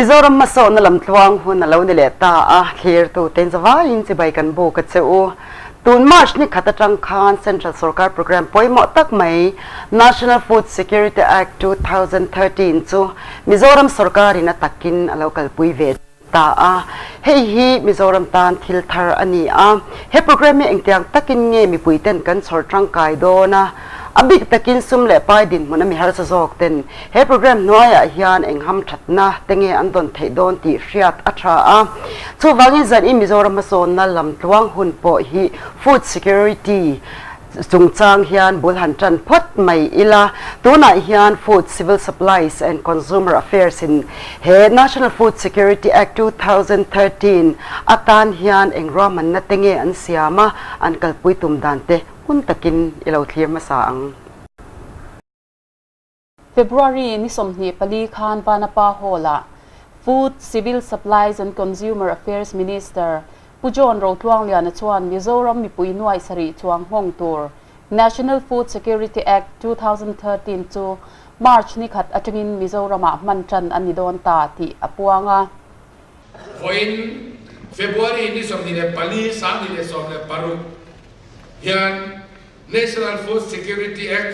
Mizoram hmasawhna lamtluang hun a lo ni leh ta a, thlirtuten zavaiin chibai kan buk a che u. Tun March ni khat atang khan Central Sorkar Programme pawimawh tak mai National Food Security Act 2013 chu Mizoram sorkarin a takin a lo kalpui ve ta a. Hei hi Mizoram tan thil thar a ni a. He programme hi engtiang takin nge mipuiten kan chhawr tangkai dawn a? A bik takin sum leh pai dinhmun a mi harsa zawk ten he programme hnuaiah hian eng hamthatna te nge an dawn theih dawn tih hriat a tha a. Chuvangin zanin Mizoram hmasawnna lamtluang hun pawh hi food security chungchang hian bul han tan phawt mai ila. Tunah hian Food, Civil Supplies and Consumer Affairs in he National Food Security Act 2013 atan hian eng ruahmanna te nge an siam a, an kalpui tum dan te hun takin i lo thlir hmasa ang. February ni 24 khan Vanapa Hall-ah Food, Civil Supplies and Consumer Affairs Minister Pu John Rotluangliana chuan Mizoram mipui nuai sarih chuang nghawng tur National Food Security Act 2013 chu March ni khat atangin Mizoramah hman tan a ni dawn ta tih a puang a. Vawiin February ni 24 2016 hian National Food Security Act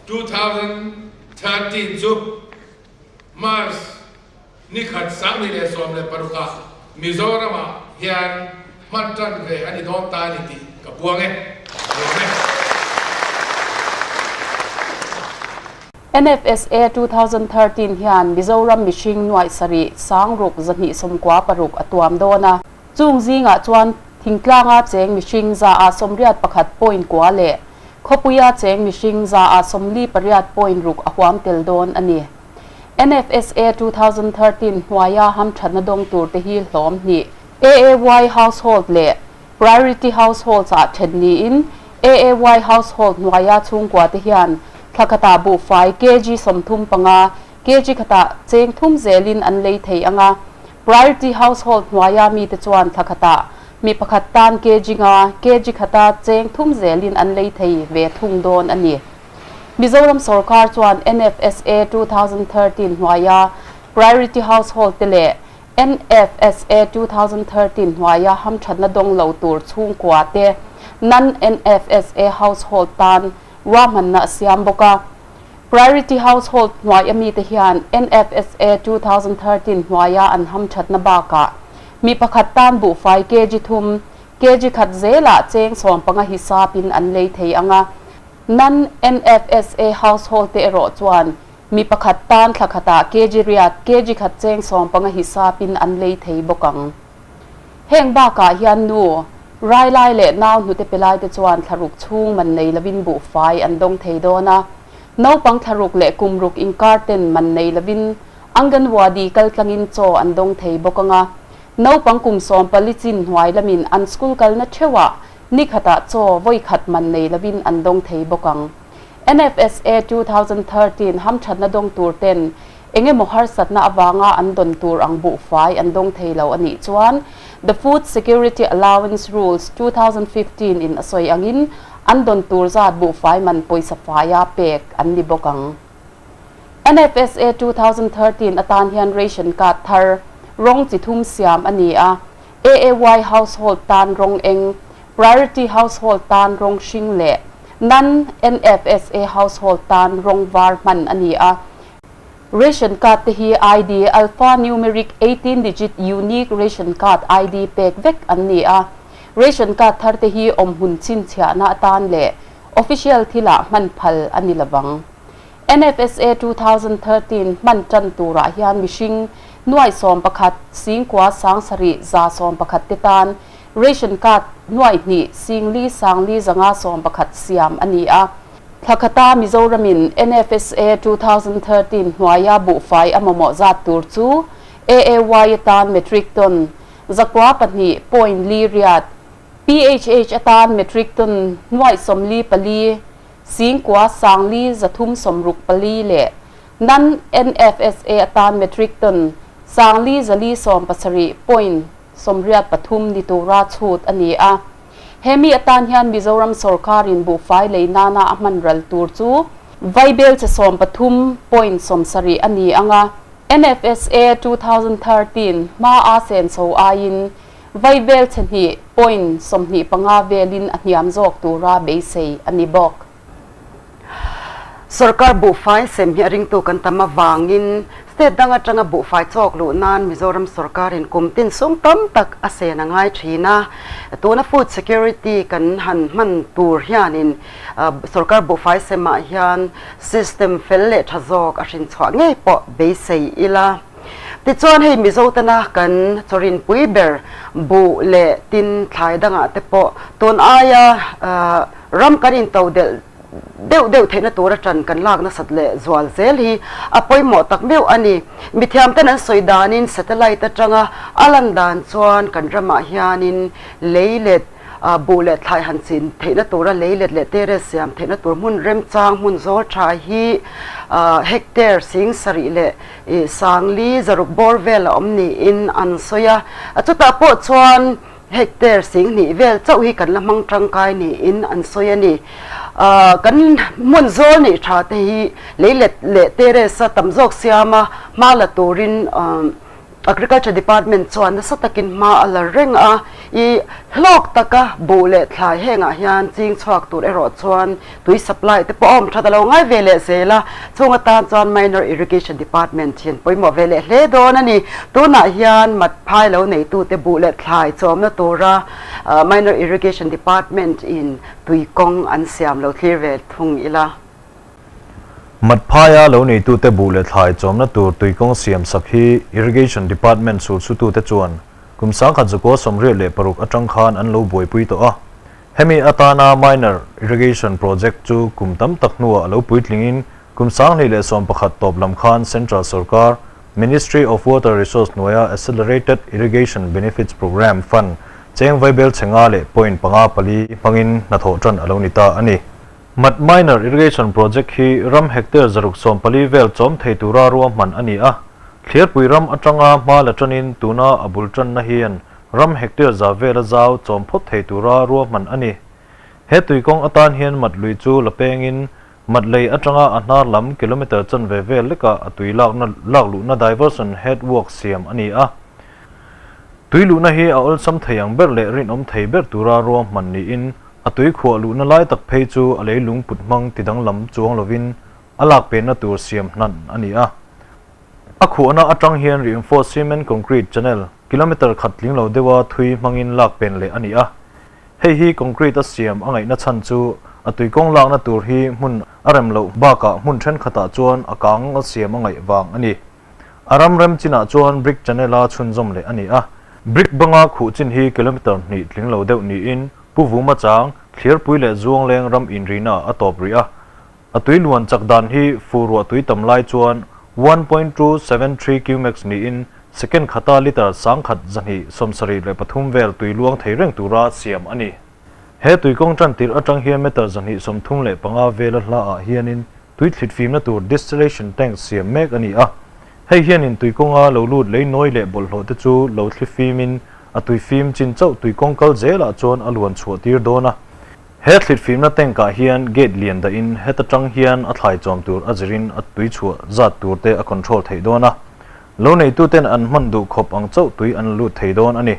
2013 chu March ni khat 2016 ah Mizoramah hian hman tan ve a ni dawn ta a ni tih ka puang e. Ka lawm e. NFSA 2013 hian Mizoram mihring nuaih sarih sang ruk zahnih sawmkua paruk a tuam dawn a. Chung zingah chuan thingtlanga cheng mihring za ah 81 point kua leh khawpuia cheng mihring za ah 48 point ruk a huam tel dawn a ni. NFSA 2013 hnuaia hamthatna dawng tur te hi hlawm hnih, AAY household leh Priority households ah then niin AAY household hnuaia chhungkua te hian thla khatah buhfai kg 35, kg khatah cheng thum zelin an lei thei ang a. Priority household hnuaia mite chuan thla khatah mi pakhat tan kg nga, kg khata cheng thum zelin an lei thei ve thung dawn a ni. Mizoram sorkar chuan NFSA 2013 hnuaia Priority household te leh NFSA 2013 hnuaia hamthatna dawng lo tur chhungkua te non-NFSA household tan ruahmanna a siam bawk a. Priority household hnuai amite hian NFSA 2013 hnuaia an hamthatna bakah mi pakhat tan buhfai kg thum, kg khat zelah cheng 15 hisapin an lei thei ang a. Non-NFSA household te erawh chuan Mi pakhat tan thla khatah kg riat, kg khat cheng 15 hisapin an lei thei bawk ang. Heng bakah hian nu, rai lai leh nau hnute pe lai te chuan thlaruk chhung man nei lovin buhfai an dawng thei dawn a. Naupang thlaruk leh kum ruk inkar ten man nei lovin Anganwadi kal tlangin chaw an dawng thei bawk ang a. Naupang kum 14 chin hnuai lamin an school kalna theuhah ni khatah chaw vawi khat man nei lovin an dawng thei bawk ang. NFSA 2013 hamthatna dawng tur ten eng emaw harsatna avanga an dawn tur ang buhfai an dawng thei lo a nih chuan The Food Security Allowance Rules 2015 in a sawi angin an dawn tur zat buhfai man pawisa faia pek an ni bawk ang. NFSA 2013 atan hian ration card thar rawng chi thum siam a ni a, AAY household tan rawng eng, Priority household tan rawng hring leh Non-NFSA household tan rawng var hman a ni a. Ration card te hi ID, Alpha numeric 18 digit unique ration card ID pek vek an ni a. Ration card thar te hi awmhmun chhinchhiahna atan leh official thilah hman phal a ni lovang. NFSA 2013 hman tan turah hian mihring nuai 11 singkua sang sarih za 11 te tan ration card nuai hnih singli sangli zanga 11 siam a ni a. Thlakhata Mizoramin NFSA 2013 hnuaia buhfai a mamawh zat tur chu AAY atan metric ton 902 point li riat, PHH atan metric ton nuai 44 singkua sangli zathum sawmruk pali leh non NFSA atan metric ton sangli zali 70 point 83 ni tura chhut a ni a. Hemi atan hian Mizoram sorkarin buhfai lei nana a hman ral tur chu vaibel che 13 point 70 a ni ang a. NFSA 2013 hma a senso aiin vaibel chhe hnih point 25 velin a hniam zawk tura beisei a ni bawk. Sorkar buhfai sem hi a ringtu kan tam avangin state dang atanga buhfai chawk luh nan Mizoram sorkarin kum tin sum tam tak a sen a ngai thin a. Tuna food security kan han hman tur hianin sorkar buhfai semah hian system fel leh tha zawk a hrin chhuah ngei pawh beisei ila. Tichuan hei Mizo tana kan chawrinpui ber buh leh tin thlai dangah te pawh tun aia ram kan intodelh deuh deuh theihna tura tan kan lak nasat leh zual zel hi a pawimawh tak meuh a ni. Mithiamten an sawi danin satellite atanga a lan dan chuan kan ramah hianin lei let buh leh thlai han chin theihna tura lei let leh terrace siam theihna tur hmun remchang hmun zawl tha hi hectare 7000 leh 4000 bawr vel a awm niin an sawi a. Chutah pawh chuan hectare 2000 vel chauh hi kan la hmang tangkai niin an sawi a ni. Kan hmun zawl neih tha te hi lei let leh terrace a tam zawk siam a, hma la turin Agriculture Department chuan nasa takin hma a la reng a, i hlawk taka buh leh thlai hengah hian ching chhuak tur erawh chuan tui supply te pawh a awm that a lo ngai ve leh zel a, chung atan chuan Minor Irrigation Department hian pawimawh ve leh hle dawn a ni. Tunah hian mat phai lo neitute buh leh thlai chawmna tura Minor Irrigation Department in tui kawng an siam lo thlir ve thung ila. Mat phaia lo neitute buh leh thlai chawmna tur tui kawng siam sak hi Irrigation Department sulsutute chuan kum 1986 atang khan an lo buaipui tawh a. Hemi atana Minor Irrigation Project chu kum tam tak hnuah a lo puitlingin kum 2011 tawp lam khan Central sorkar Ministry of Water Resource hnuaia Accelerated Irrigation Benefits Programme Fund cheng vaibel chhe nga leh point panga pali hmangin hnathawh tan a lo ni ta a ni. Mat Minor Irrigation Project hi ram hectare 614 vel chawm thei tura ruahman a ni a, Thliarpui ram atanga hma la tanin tuna a bul tanna hian ram hectare za vela zau chawm phawt thei tura ruahman a ni. He tuikawng atan hian mat lui chu la pengin mat lei atanga a hnar lam kilometre chanve vel lekah a tui lakna lak luhna diversion head work siam a ni a. Tui luhna hi a awlsam thei ang ber leh rinawm thei ber tura ruahman niin a tui khuah luhna lai tak phei chu a leilung put hmang ti danglam chuang lovin a lak penna tur siam hnan a ni a. A khuahna atang hian reinforced cement concrete channel kilometre khat tling lo deuha thui hmangin lak pen leh a ni a. Hei hi concrete a siam a ngaihna chhan chu a tuikawng lakna tur hi hmun a rem loh bakah hmun thenkhatah chuan a kang a siam a ngaih vang a ni. A ram rem chinah chuan brick channel a chhunzawm leh a ni a. Brick banga khuh chin hi kilometre hnih tling lo deuh niin Pu Vuma chang Thliarpui leh Zuangleng ram inrina a tawp rih a. A tui luan chak dan hi fu ruah tui tam lai chuan 1.273 cumecs niin second khata litre 1273 vel tui luang thei reng tura siam a ni. He tuikawng tan tirh atang hian meter 235 vela hla ah hianin tui thlit fimna tur distillation tank siam mek a ni a. Hei hianin tuikawnga lo lut lei nawi leh bawlhhlawh te chu lo thli fimin a tui fim chin chauh tuikawng kal zelah chuan a luan chhuah tir dawn a. He thlit fimna tank ah hian gate lian dahin heta tang hian a thlai chawm tur a zirin a tui chhuah zat tur te a control theih dawn a. Lo neituten an hman duh khawp ang chauh tui an la lut thei dawn a ni.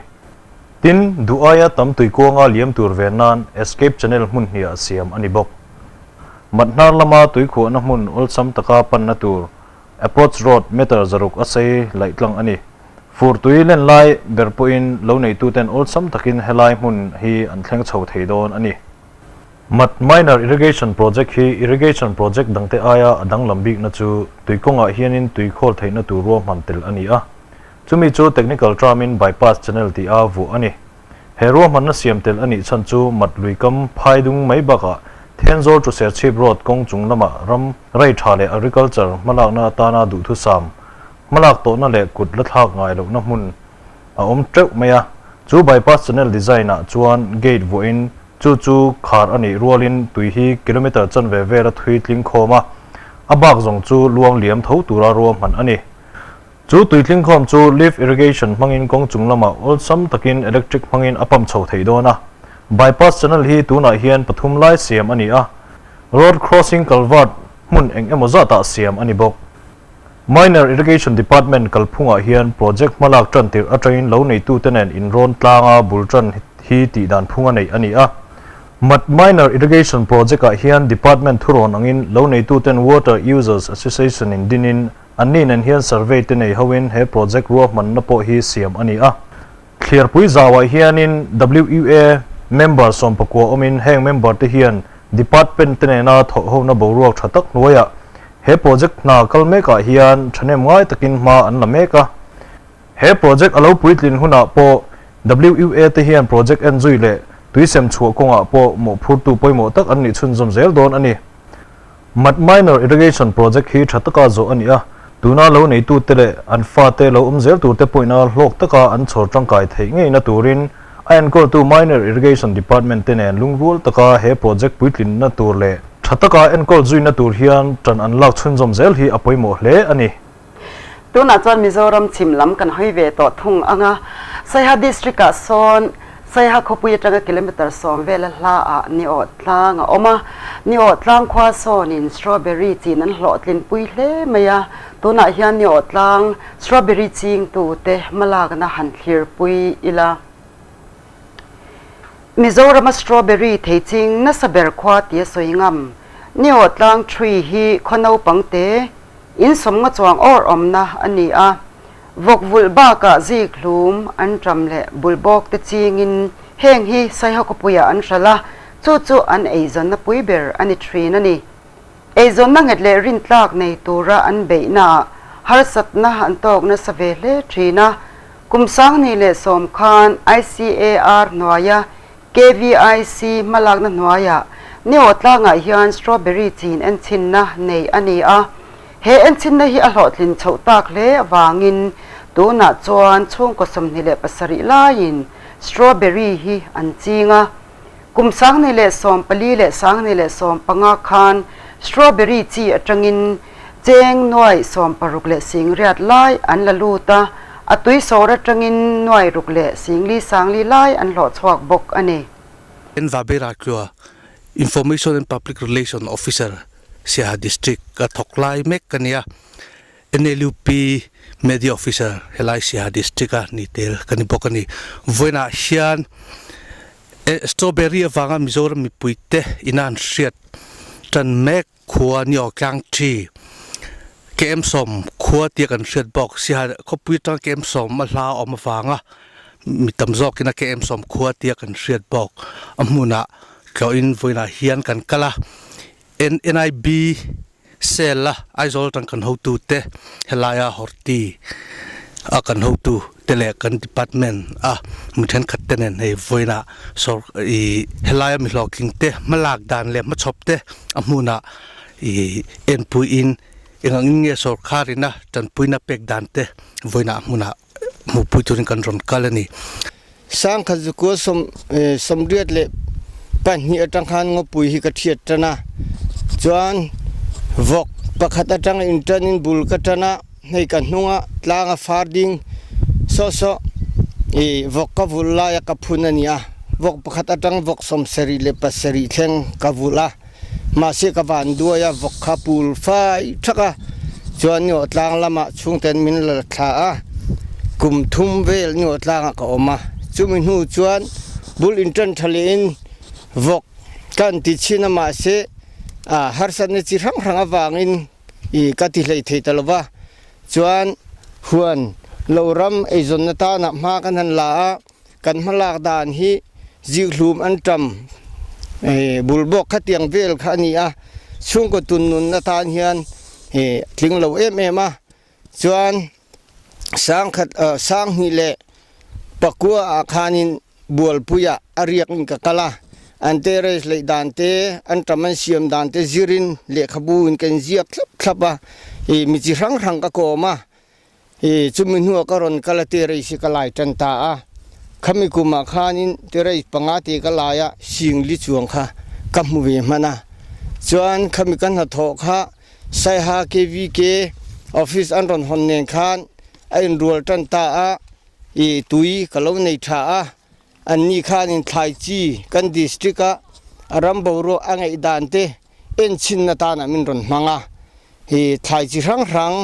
Tin, duh aia tam tui kuanga liam tur ve nan escape channel hmun hniah siam a ni bawk. Mat hnar lama tui khuahna hmun awlsam taka panna tur approach road meter 600 a sei laih tlang a ni. Fur tui len lai ber pawhin lo neituten awlsam takin helai hmun hi an thleng chho thei dawn a ni. Mat Minor Irrigation Project hi irrigation project dangte aia a danglam bikna chu tui kawngah hianin tui khawl theihna tur ruahman tel a ni a. Chumi chu technical term-in bypass channel tih a vuah a ni. He ruahmanna siam tel a nih chhan chu mat lui kam phai dung mai bakah Thenzawl to Serchhip Road kawng chung lamah ram rei tha leh agriculture hmalakna atana duhthusam hmalak tawhna leh kut la thlak ngai lohna hmun a awm teuh mai a. Chu bypass channel design ah chuan gate vuahin chu chu khar a nih rualin tui hi kilometre chanve vela thui tling khawm a, a bak zawng chu luang liam tho tura ruahman a ni. Chu tui tling khawm chu lift irrigation hmangin kawng chung lamah awlsam takin electric hmangin a pump chho thei dawn a. Bypass channel hi tunah hian pathum lai siam a ni a, road crossing culvert hmun eng emaw zatah siam a ni bawk. Minor Irrigation Department kalphungah hian project hmalak tan tirh atangin lo neitute nen inrawn tlanga bul tan hi tih dan phunga neih a ni a. Mat Minor Irrigation Project-ah hian Department thurawn angin lo neituten Water Users Association in dinin anni nen hian survey te nei hoin he project ruahmanna pawh hi siam a ni a. Thliarpui zauah hianin WUA member sawmpakua awmin heng member te hian Department te nena thawhhona boruak tha tak hnuaiah he project hna kal mekah hian thahnem ngai takin hma an la mek a. He project a lo puitlin hunah pawh WUA te hian project en zui leh tuisem chhuah kawngah pawh mawhphurtu pawimawh tak an nih chhunzawm zel dawn a ni. Mat Minor Irrigation Project hi tha taka zawh a ni a, tuna lo neitute leh an fate lo awm zel turte pawhin a hlawk taka an chhawr tangkai theih ngeina turin a enkawltu Minor Irrigation Department te nen lungrual taka he project puitlinna tur leh tha taka enkawl zuina tur hian tan an lak chhunzawm zel hi a pawimawh hle a ni. Tunah chuan Mizoram chhim lam kan hawi ve tawh thung ang a, Saiha District-ah sawn Saiha khawpui atanga kilometre sawm vela hlaah Niawh tlang a awm a, Niawh tlang khua sawnin strawberry chin an hlawhtlinpui hle mai a, tunah hian Niawh tlang strawberry chingtute hmalakna han thlirpui ila. Mizorama strawberry thei ching nasa ber khua tia sawi ngam Niawh tlang thui hi khaw naupang te In sawmnga chuang awr awmna a ni a, vawk vulh bakah zik hlum an ṭam leh bulbawk te chingin heng hi Saiha khawpuiah an hralh a, chu chu an eizawnna pui ber a ni ṭhin a ni. Eizawnna nghet leh rintlak nei tura an beihnaah harsatna an tawk nasa ve hle ṭhin a, kum 2010 khan ICAR hnuaia KVIC hmalakna hnuaiah Neo tlangah hian strawberry chin enchinna nei a ni a. He enchinna hi a hlawhtlin chhoh tak hle avangin tunah chuan chhungkaw 27 laiin strawberry hi an ching a. Kum 2014 leh 2015 khan strawberry chi atangin cheng nuai sawmparuk leh singriat lai an la lut a, a tui sawr atangin nuai ruk leh singli sangli lai an hlawh chhuak bawk a ni. Nvabera Tlua, Information and Public Relation Officer, Siaha District a thawk lai mek ka ni a, NLUP Media Officer helai Siaha District a ni tel ka ni bawk a ni. Vawiinah hian Strawberry avanga Mizoram mipuite ina an hriat tan mek Khua ni aw tlang thi KM sawm khua tia kan hriat bawk Siaha khawpui atanga KM sawm a hla a awm avanga mi tam zawkin a KM sawm khua tia kan hriat bawk a hmunah tlawhin vawiinah hian kan kal a NIB cell a Aizawl atang kan hotute helaia Horti a kan hotu te leh kan department a mi thenkhat te nen hei vawiinah sawr ih helaia mi hlawhtling te hmalak dan leh hmachhawp te a hmunah ih enpuiin eng ang in nge sawrkharina tanpuina pek dan te vawiinah a hmunah hmuhpui turin kan rawn kal a ni. Sangkhat zukua sawm sawmriat leh pahnih atang khan ngawpui hi ka thiat tan a, chuan vawk pakhat atang in tan in bul ka tan a, hei ka hnunga tlanga far ding sawh sawh ih vawk ka vulh laia ka phun a ni a, vawk pakhat atang vawk sawmsarih leh pasarih thleng ka vulh a, mahse ka van duai a vawk kha pul fai thak a, chuan ni awh tlang lamah chhungten min la thla a, kum thum vel ni awh tlangah ka awm a, chumi hnu chuan bul intan tha lehin vawk ka an ti chhin a mahse ah harsatna chi hrang hrang avangin ih ka ti hlei thei ta lo va, chuan huan lo ram eizawnna tanah hma kan han la a. Kan hmalak dan hi zikhlum an ṭam bulbawk khatiang vel kha a ni a, chhungkaw tun nun atan hian tling lo em em a, chuan sangkhat sanghnih leh pakua ah khanin bualpuiah a riak in ka kal a, an terrace leih dan te, an ṭam an siam dan te zirin lehkhabu in ka inziak thlap thlap a, mi chi hrang hrang ka kawm a. I chumi hnuah ka rawn kal a terrace hi ka lai tan ta a, khami kumah khanin terrace panga te ka lai a, sing li chuang kha ka hmu ve hman a, chuan khami ka hnathawh kha Saiha KVK office an rawn hawn nen khan a inrual tan ta a, i tui ka lo nei tha a, anni khanin thlai chi kan district a a ram boruak a ngaih dan te, Enchinna tanah min rawn hmang a, hi thlai chi hrang hrang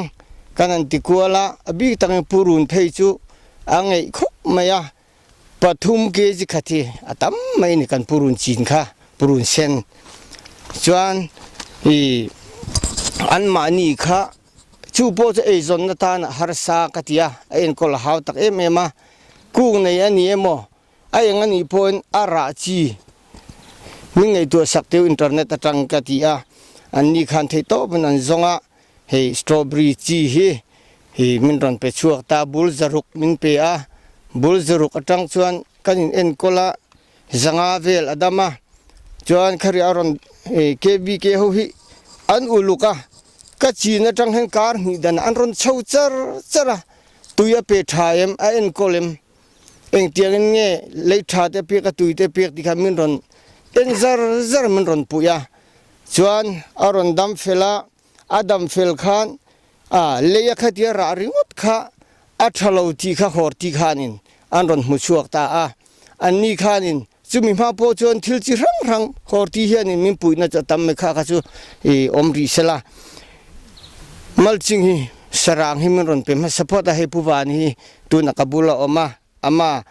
Kan han ti kual a, a bik takin purun phei chu a ngeih khawp mai a, pathum kg khat hi a tam mai a ni kan purun chin kha, purun sen chuan ih anmahni kha chu pawh chu eizawnna tan a harsa ka ti a, a enkawl a hau tak em em a, kung nei a ni emaw A eng anih pawhin a rah chi min ngaihtuah sak teu internet atang ka ti a, an ni khan theih tawpin an zawng a, hei strawberry chi hi hi min rawn pe chhuak ta, bul zaruk min pe a, bul zaruk atang chuan kan in enkawl a, zanga vel a dam a, chuan khari a rawn KBK ho hi an uluk a, ka chin atang hian kar hnih dan an rawn chho char char a, tui a pe tha em, a enkawl em. Engtiangin nge lei tha te piak a tui te piak ti kha min rawn en zar zar min rawn puih a, chuan a rawn dam fel a, a dam fel khan a lei a khatia rah ringawt kha a tha lo tih kha hawr ti khanin an rawn hmu chhuak ta a, anni khanin chumi hma pawh chuan thil chi hrang hrang hawr ti hianin min puihna chu a tam mai kha kha chu i awm rih sela. Malching hi sarang hi min rawn pe hmasa phawt a, hei Pu Van hi Tuna ka bul a awm a, ama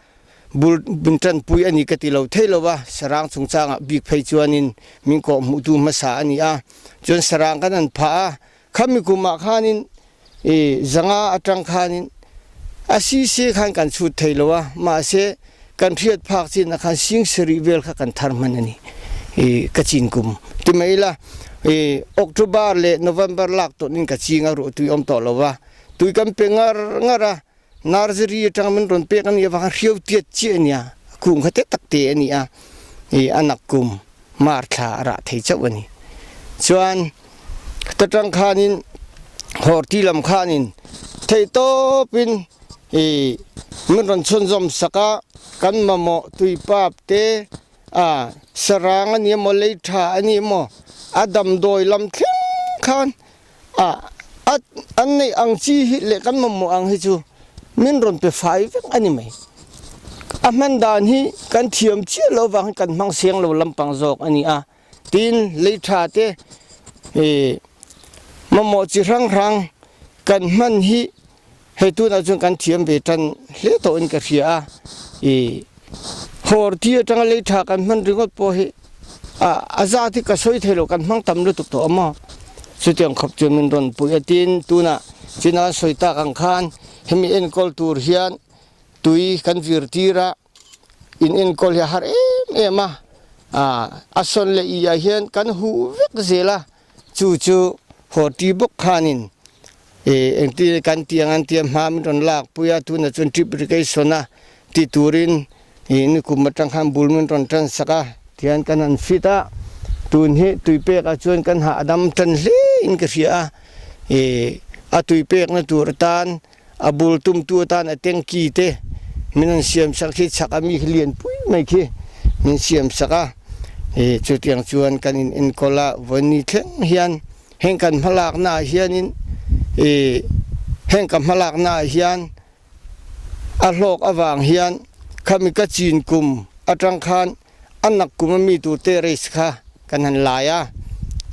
bul min tanpui a ni ka ti lo thei lo a, sarang chungchangah bik phei chuanin min kawh hmuhtu hmasa a ni a, chuan sarang kan han phah a, khami kumah khanin i zanga atang khanin a sise khan kan chhut thei lo a, mahse kan hriat phak chinah khan sing sarih vel kha kan thar hman a ni i ka chin kum ti mai ila i October leh November lak tawnin ka ching a ruahtui awm tawh lo va. Tui kan pe ngar ngar a, nursery atanga min rawn pek a nih avanga hriau tiat chiah a nia, a kung kha te tak te a ni a, ih a nak kum mar thla a rah thei chauh a ni. Chuan ta tang khanin hawrti lam khanin theihtawpin ih min rawn chhunzawm sak a, kan mamawh tui pap te a sarang a ni emaw lei tha a ni emaw a damdawi lam thleng khan A, a, an neih ang chi hi leh kan mamawh ang hi chu min rawn pe fai vek a ni mai. A hman dan hi kan thiam chiah lo vang hi kan hmang seng lo lampang zawk a ni a. Tin, lei tha te ih mamawh chi hrang hrang kan hman hi Hei tunah chuan kan thiam ve tan hle tawhin ka hria a, i hawr ti atanga lei tha kan hman ringawt pawh hi a a zat hi ka sawi thei lo kan hmang tam lutuk tawh a maw. Chutiang khawp chuan min rawn puih a tin tunah china kan sawi tak ang khan hemi enkawl tur hian tui kan vir tir a, in enkawl hi a har em em a, a sawn leh i ah hian kan huh vek zel a, chu chu hawr ti bawk khanin Engtin kan tih ang an tia hma min rawn lak pui a, tunah chuan trip irrigation a ti turin nikum atang khan bul min rawn tan sak a, tihian kan han fit a, tun hi tui pek ah chuan kan hah dam tan hle in ka hria a, a tui pekna tur atan a bul tumtu atan a tanky te min rawn siam sak khi chhak a mi khi lian pui mai khi min siam sak a, chutiang chuan kan in enkawl a vawiin thleng hian. Heng kan hmalakna ah hianin i heng ka hmalakna ah hian a hlawk avang hian khami ka chin kum atang khan a nak kum a mi tur terrace kha kan han lai a,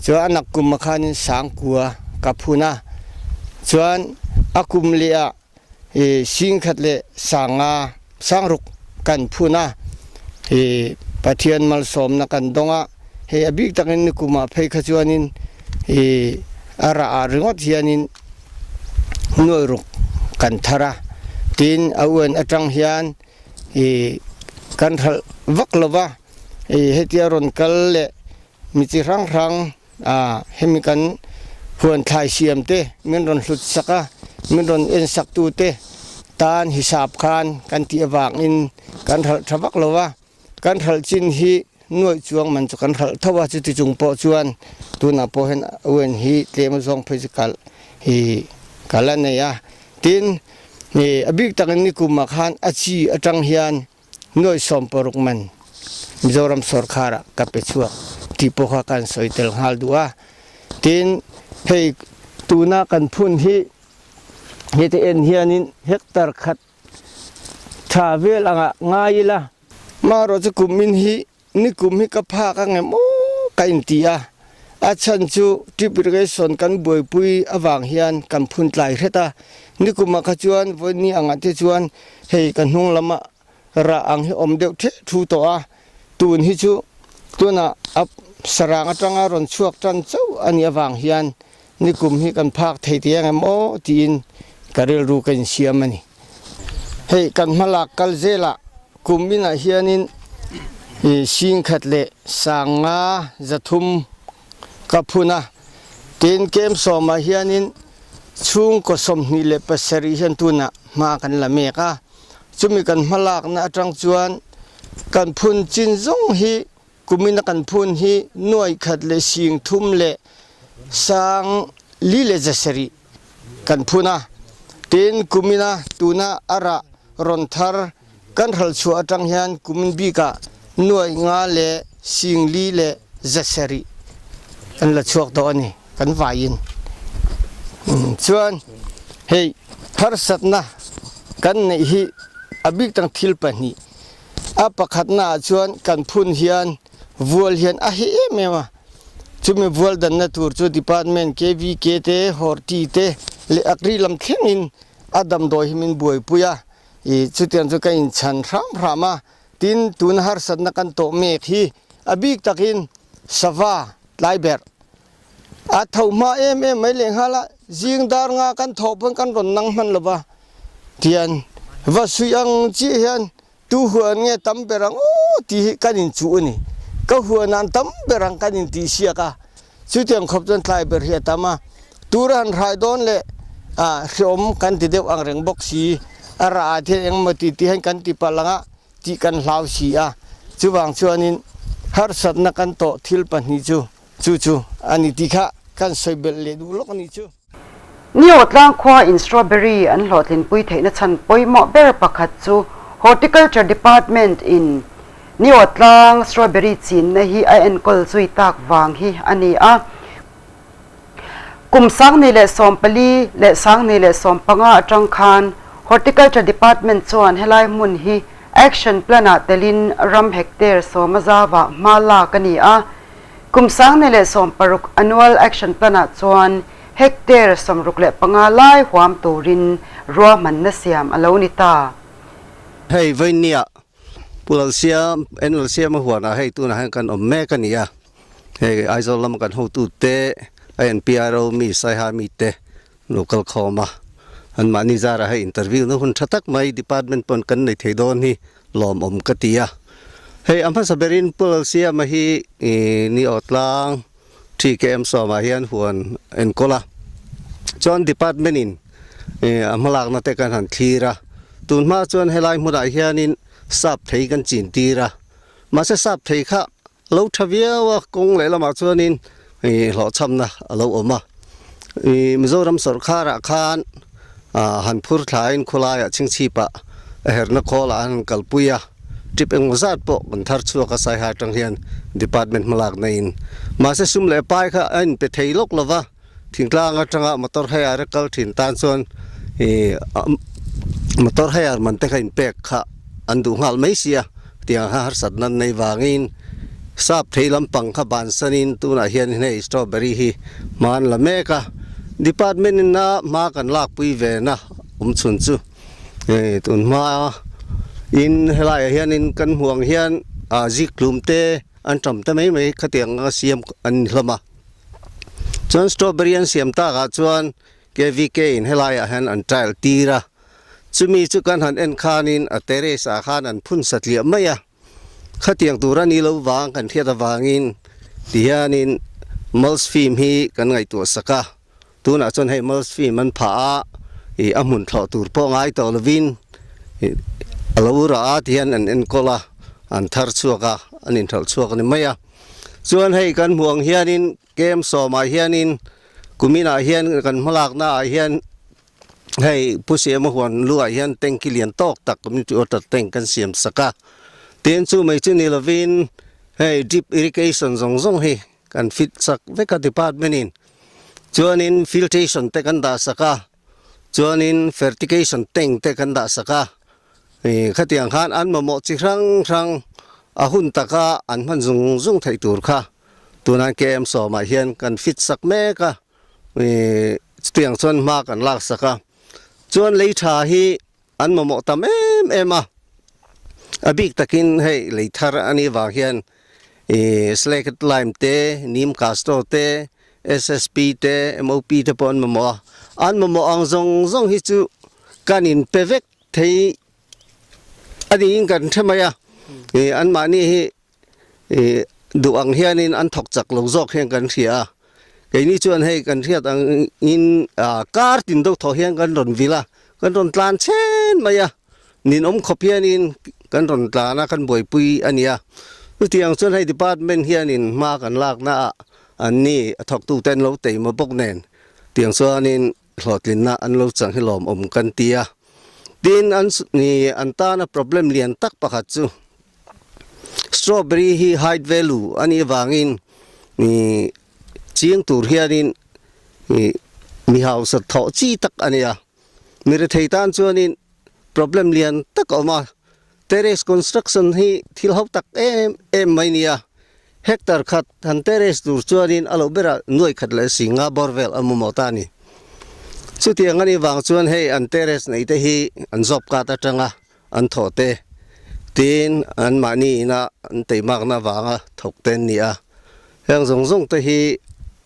chuan a nak kum ah khanin sangkua ka phun a, chuan a kum leh ah i singkhat leh sanga sangruk kan phun a, i Pathian malsawmna kan dawng a, hei a bik takin nikum ah phei kha chuanin i a rah ah ringawt hianin nuai ruk kan thar a, tin a uan atang hian i kan hralh vak lova, i hetia rawn kal leh mi chi hrang hrang A, hemi kan huan thlai siam te min rawn hlut sak a, min rawn en sak tu te tan hisap khan kan tih avangin kan hralh tha vak lo a, kan hralh chin hi nuaih chuang man chu kan hralh tho a, chuti chung pawh chuan tunah pawh hian uen hi tlem azawng phei chu kalh hi ka la nei a, tin a bik takin nikumah khan a chi atang hian Nuai 60 man Mizoram sawrkhar ah ka pe chhuak tih pawh kha kan sawi tel nghal duh a. Tin, hei tuna kan phun hi heti en hianin hectare khat tha vel angah ngai ila. Marawh chu kum in hi Nikum hi ka phak ang em aw ka inti a, A chhan chu drip irrigation kan buaipui avang hian kan phun tlai hret a, nikumah kha chuan vawiin angah te chuan hei ka hnung lama rah ang hi awm deuh theh thu tawh a, tun hi chu tunah a sarang atanga rawn chhuak tan chauh a nih avang hian nikum hi kan phak thei teh ang em aw tiin ka rilru ka insiam a ni. Hei kan hmalak kal zelah kum inah hianin singkhat leh sanga 300 ka phun a, tin kem sawmah hianin chhungkaw 27 hian tunah hma kan la mek a. Chumi kan hmalakna atang chuan kan phun chin zawng hi kumina kan phun hi 103,407 kan phun a. Tin, kumina tuna a rah rawn thar kan hral chhuah atang hian kumin bikah 5,407 an la chhuak tawh a ni kan vaiin. Chuan hei harsatna kan neih hi a bik tang thil pahnih. A pakhatna ah chuan kan phun hian vual hian a heh em em a, chumi vual danna tur chu department KVK te, Horti te leh Agri lam thlengin a damdawi hi min buaipui a, i chutiang chu ka inchhan hram hram a, tin tuna harsatna kan tawh mek hi a bik takin sava tlai berh A tho hma em em mai lehnghal a, zing dar nga kan thawh pawn kan rawn nang hman lo va, tian va suih ang chiah hian tu huan nge tam ber ang aw tih hi kan inchuh a ni. Ka huan ah an tam ber ang kan intih siak a, chutiang khawp chuan tlai ber hi a tam a, tur a han hrai dawn leh ah hreawm kan ti deuh ang reng bawk si, a rah ah hian engemaw ti ti hian kan ti palh ang a, tih kan hlau si a, chuvang chuanin harsatna kan tawh thil pahnih chu chu chu a ni tih kha kan sawi belh leh duh lawk a nih chu. Nio tlang khua in strawberry an hlawhtlinpui theihna chhan pawimawh ber pakhat chu Horticulture Department in Nio tlang strawberry chinna hi a enkawl zui tak vang hi a ni a. Kum 2014 leh 2015 atang khan Horticulture Department chuan helai hmun hi Action Plan-ah telin ram hectare sawma zauah hma lak a ni a. Kum 2016 Annual Action Plan-ah chuan hectare 65 lai huam turin ruahmanna siam a lo ni ta. Hei vawinia Pu Lalsiam, N Lalsiama huanah hei tunah hian kan awm mek a ni a. Hei Aizawl lama kan hotute INPRO mi Saiha mite lo kal khawm a, anmahni zarah hei interview na hun tha tak mai department pawn kan nei thei dawn hi lawmawm ka ti a. Hei a hmasa berin Pu Lalsiama hi ni aw tlang TKM sawmah hian huan enkawl a, chuan department in a hmalakna te kan han thlir a, tun hma chuan helai hmunah hianin sap thei kan chin tir a, mahse sap thei kha Lo tha viau a, kawng leh lamah chuanin hlawhchhamna a lo awm a. Mizoram sawrkharah khan han phur thlain khawlaiah chhingchhipah a herna khawlah an han kalpui a, trip engmaw zat pawh kan thar chhuak a Saiha atang hian department hmalakna in. Mahse sum leh pai kha a inpe thei lawk lo va, thingtlang atanga motor hire a kal thin tan chuan motor hire man te kha inpek kha an duh nghal mai sia tiang kha harsatna an nei vangin sap thei lampang kha bansanin tunah hian hei strawberry hi hma an la mek a department in a hma kan lakpui ve na awm chhun chu tun hma in helaiah hianin kan hmuh ang hian ziktlum te an tam ta mai mai khatiang anga siam an ni hlawm a chuan strawberry an siam takah chuan KVK in helaiah hian an trial tir a. Chumi chu kan han en khanin a terrace ah khan an phun satliah mai a, khatiang tur a ni lo vang kan hriat avangin tihianin mulch film hi kan ngaihtuah sak a, tunah chuan hei mulch film an phah a, ih a hmun thlawh tur pawh ngai tawh lovin ih a lo rah a tihian an enkawl a, an thar chhuak a, an inhralh chhuak a ni mai a. Chuan hei kan hmuh ang hianin kem sawmah hianin kuminah hian kan hmalakna ah hian Hei Pu Siama huan luah hian tanki lian tawk tak community water tank kan siam sak a, tin chu mai chu ni lovin hei drip irrigation zawng zawng hi kan fit sak vek a department in chuanin filtration te kan dah sak a, chuanin fertigation tank te kan dah sak a, ih khatiang khan an mamawh chi hrang hrang a hun taka an hman zung zung theih tur kha. Tunah KM sawmah hian kan fit sak mek a, chutiang chuan hma kan lak sak a. Chuan lei tha hi an mamawh tam em em a, a bik takin hei lei thar a nih vang hian slaked lime te, neem castor te, SSP te, MOP te pawh an mamawh a. An mamawh ang zawng zawng hi chu kan inpe vek thei a niin kan hre mai a, anmahni hi duh ang hianin an thawk chak lo zawk hian kan hria a, keini chuan hei kan hriat angin kar tin deuh thawh hian kan rawn vil a, kan rawn tlan chhen mai a, ninawm khawp hianin kan rawn tlan a, kan buaipui a ni a. Chutiang chuan hei department hianin hma kan lakna ah an ni a thawktute an lo teima bawk nen tiang chuanin hlawhtlinna an lo chang hi lawmawm kan ti a. Tin an an tana problem lian tak pakhat chu Strawberry hi height value a nih avangin ching tur hianin mi hausa thawh chi tak a ni a. Mi rethei tan chuanin problem lian tak a awm a. Terrace construction hi thil ho tak em em mai a ni a. Hectare khat han terrace tur chuanin a loh berah nuai khat leh si nga bawr vel a mamawh ta a ni. Chutiang a nih vang chuan hei an terrace neih te hi an job card atanga an thawh te tin anmahni ina an teimakna avanga thawk te an ni a, heng zawng zawng te hi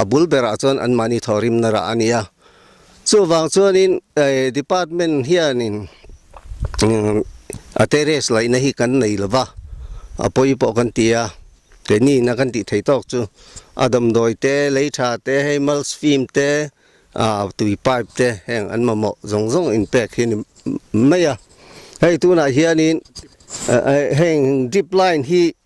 a bul berah chuan anmahni thawhrimna rah a ni a, chuvang chuanin department hianin a terrace laihna hi kan nei lova a pawi pawh kan ti a, keini ina kan tih theih tawk chu a damdawi te lei tha te hei mulch film te A tui pipe te heng an mamawh zawng zawng inpek hi a ni mai a, hei tunah hianin heng drip line hi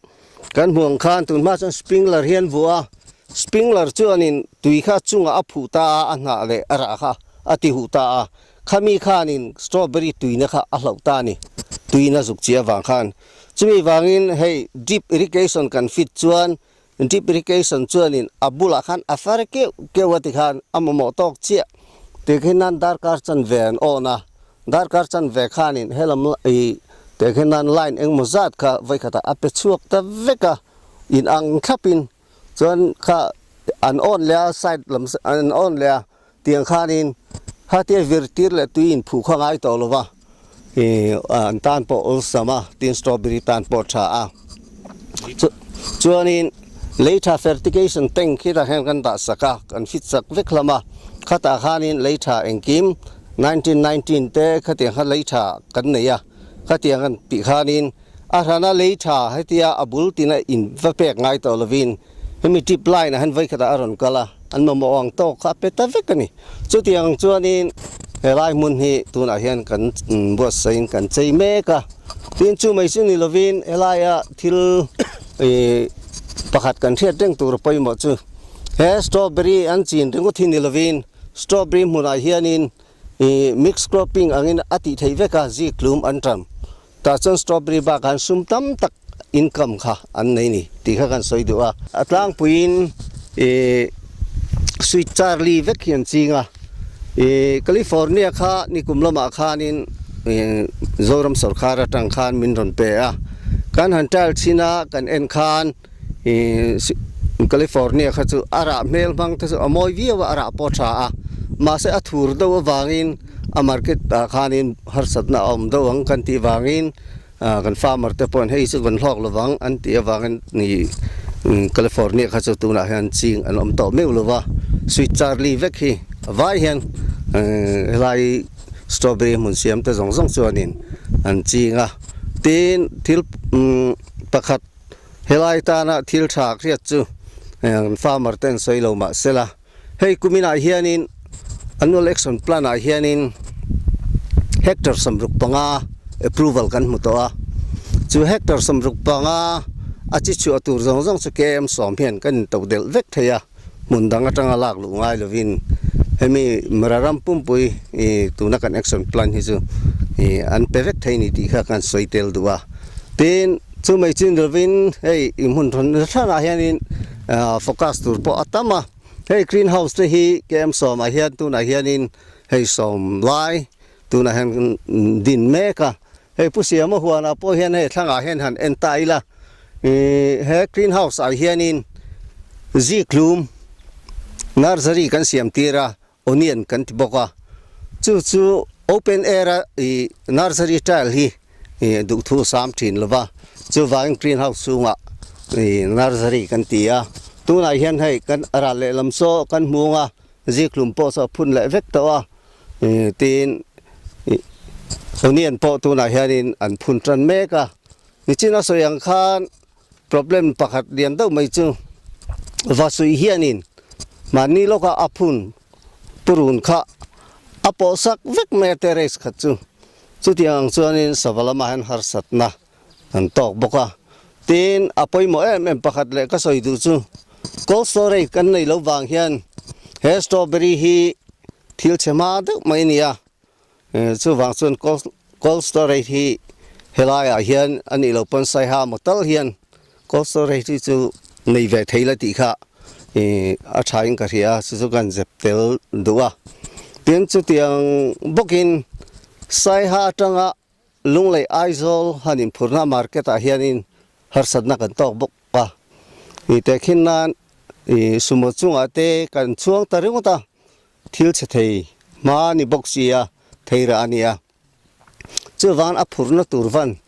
kan hmuh ang khan tun hma chuan sprinkler hi an vuah a, sprinkler chuanin tui kha chungah a phuh ta a, a hnah leh a rah kha a ti huh ta a, khami khanin strawberry tuina kha a hloh ta a ni, tuina zuk chi avang khan. Chumi vangin hei drip irrigation kan fit chuan Drip irrigation chuanin a bulah khan a far keuh keuh a tikhan a mamawh tawk chiah. Tikhin nan darkar chanve an awn a, darkar chanve khanin helam ih tikhin nan line engmaw zat kha vawikhatah a pe chhuak ta vek a, in ang thlapin chuan kha an awn leh a side lam an awn leh a tiang khanin khatia vir tir leh tui in phuh kha ngai tawh lo va ih an tan pawh awlsam a tin strawberry tan pawh tha a chuanin lei tha fertigation tank khi tah hian kan dah sak a kan fit sak vek hlawm a khatah khanin lei tha engkim 1919 te khatiang kha lei tha kan nei a khatiang kan tih khanin a hrana lei tha hetia a bul tina in va pek ngai tawh lovin Hemi tip line ah hian vawikhatah a rawn kal a, an mamawh ang tawk kha a pe ta vek a ni. Chutiang ang chuanin helai hmun hi tunah hian kan buatsaih in kan chei mek a, tin chu mai chu ni lovin helaia thil ih pakhat kan hriat reng tur pawimawh chu he strawberry an chin ringawt hi ni lovin strawberry hmunah hianin ih mix cropping angin a tih theih vek a, ziktlum an ṭam. Tah chuan strawberry bakah an sum tam tak income kha an nei ni tih kha kan sawi duh a. A tlangpuiin ih Sweet Charlie vek hi an ching a, ih California kha nikum lamah khanin ih Zoram sawrkhar atang khan min rawn pe a, kan han trial chhin a kan en khan ih California kha chu a rah hmel hmang te chu a mawi viau a, a rah pawh a tha a, mahse a thur deuh avangin A market ah khanin harsatna a awm deuh ang kan tih vangin kan farmer te pawhin hei chu kan hlawk lovang an tih avangin ni California kha chu tunah hian ching an awm tawh meuh lova, Sweet Charlie vek hi a vai hian helai strawberry hmun siam te zawng zawng chuanin an ching a. Tin thil pakhat helai tana thil tha hriat chu farmer ten sawi lo mahsela, Hei kuminah hianin Annual Action Plan ah hianin hectare 65 approval kan hmu tawh a, chu hectare 65 a chi chhuah tur zawng zawng chu KM 10 hian kan into delh vek thei a, hmun dang atanga lak luh ngai lovin hemi Mara ram pumpui tuna kan action plan hi chu an pe vek thei ni tih kha kan sawi tel duh a. Tin, chu mai chin lovin hei i hmun hran hranah hianin focus tur pawh a tam a, hei green house te hi KM 10 ah hian tunah hianin hei 10 lai tunah hian din mek a, hei Pu Siama huanah pawh hian hei thlangah hian han en ta ila ih he green house ah hianin. Zikhlum nursery kan siam tir a, onion kan ti bawk a, chu chu open air a ih nursery style hi ih duhthu a sam thin lo va, chuvangin green house chhungah ih nursery kan ti a, tunah hian hei kan ral lehlam saw kan hmung a, zikhlum pawh saw a phun leh vek tawh a, ih tin ih onion pawh tunah hianin an phun tan mek a, nichin a sawi ang khan. Problem pakhat lian deuh mai chu Vasui hianin mahni lawka a phun purun kha a pawh sak vek mai a terrace khat chu. Chutiang ang chuanin sava lamah hian harsatna an tawk bawk a. Tin, a pawimawh em em pakhat leh ka sawi duh chu cold storage kan nei lo vang hian he strawberry hi thil chhe hma deuh mai a ni a. Chuvang chuan cold storage hi helaiah hian a nih loh pawn Saiha maw tal hian cold storage hi chu nei ve thei la tih kha a thain ka hria a, chu chu kan zep tel duh a. Tin, chutiang bawkin Saiha atanga Lunglei Aizawl han inphurna market ah hianin harsatna kan tawk bawk a. Tehkhin nan sumo chungah te kan chuang ta ringawt a. Thil chhe thei hma ni bawk sia thei rah a nia. Chuvan a phurna tur van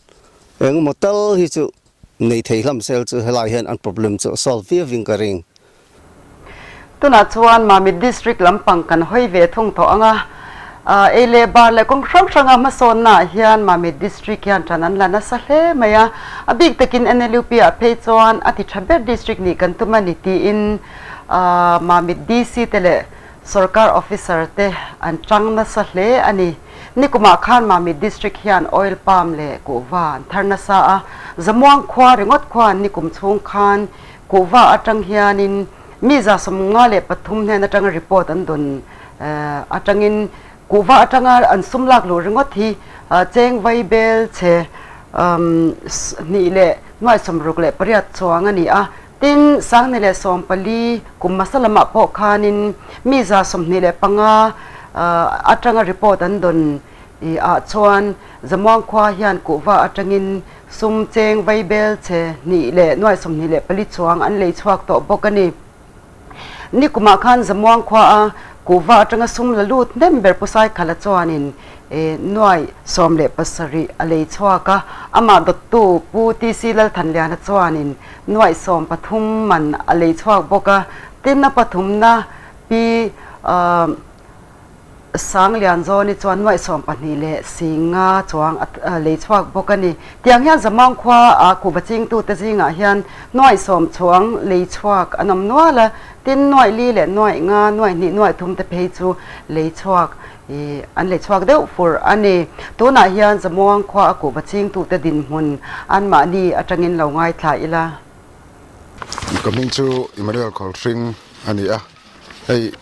engemaw tal hi chu nei thei hlam sel chu helai hian an problem chu a solve viau in ka ring. Tunah chuan Mamit District lampang kan hawi ve thung tawh ang a, ei leh bar leh kawng hrang hranga hmasawnnaah hian Mamit District hian ṭan an la nasa hle mai a, a bik takin NLUP ah phei chuan a ti ṭha ber district nih kan tum a ni tiin Mamit DC te leh Sorkar officer te an tang nasa hle a ni. Nikumah khan Mamit District hian oil palm leh kuhva an thar nasa a, Zamuang khua ringawt khuan nikum chhung khan kuhva atang hianin mi 53 hnen atanga report an dawn atangin kuhva atanga an sum lak luh ringawt hi cheng vai bel chhe hnih leh nuai 68 chuang a ni a. Tin, 2014 kum hmasa lamah pawh khanin mi 25 atanga report an dawn ah chuan Zamuang khua hian kuhva atangin sum cheng vaibel chhe hnih leh nuai 24 chuang an lei chhuak tawh bawk a ni. Nikumah khan Zamuang khua a kuhva atanga sum la lut hnem ber Pu Saikhala chuanin nuai 17 a lei chhuak a, amah dawttu Pu TC Lalthanliana chuanin nuaih 13 man a lei chhuak bawk a, tin a pathumna Pi Sanglianzawni chuan nuaih 12 leh 50 chuang a lei chhuak bawk a ni. Tiang hian Zamang khua a kuhva chingtute zingah hian nuaih 10 chuang lei chhuak an awm nual a, tin nuaih li leh nuaih nga, nuaih hnih, nuaih thum te phei chu lei chhuak Ih, an lei chhuak deuh fur a ni. Tunah hian Zamuang khua a kuhva chingtute dinhmun anmahni atangin lo ngaithla ila. Ka hming chu Emmanuel Khawlhring a ni a, hei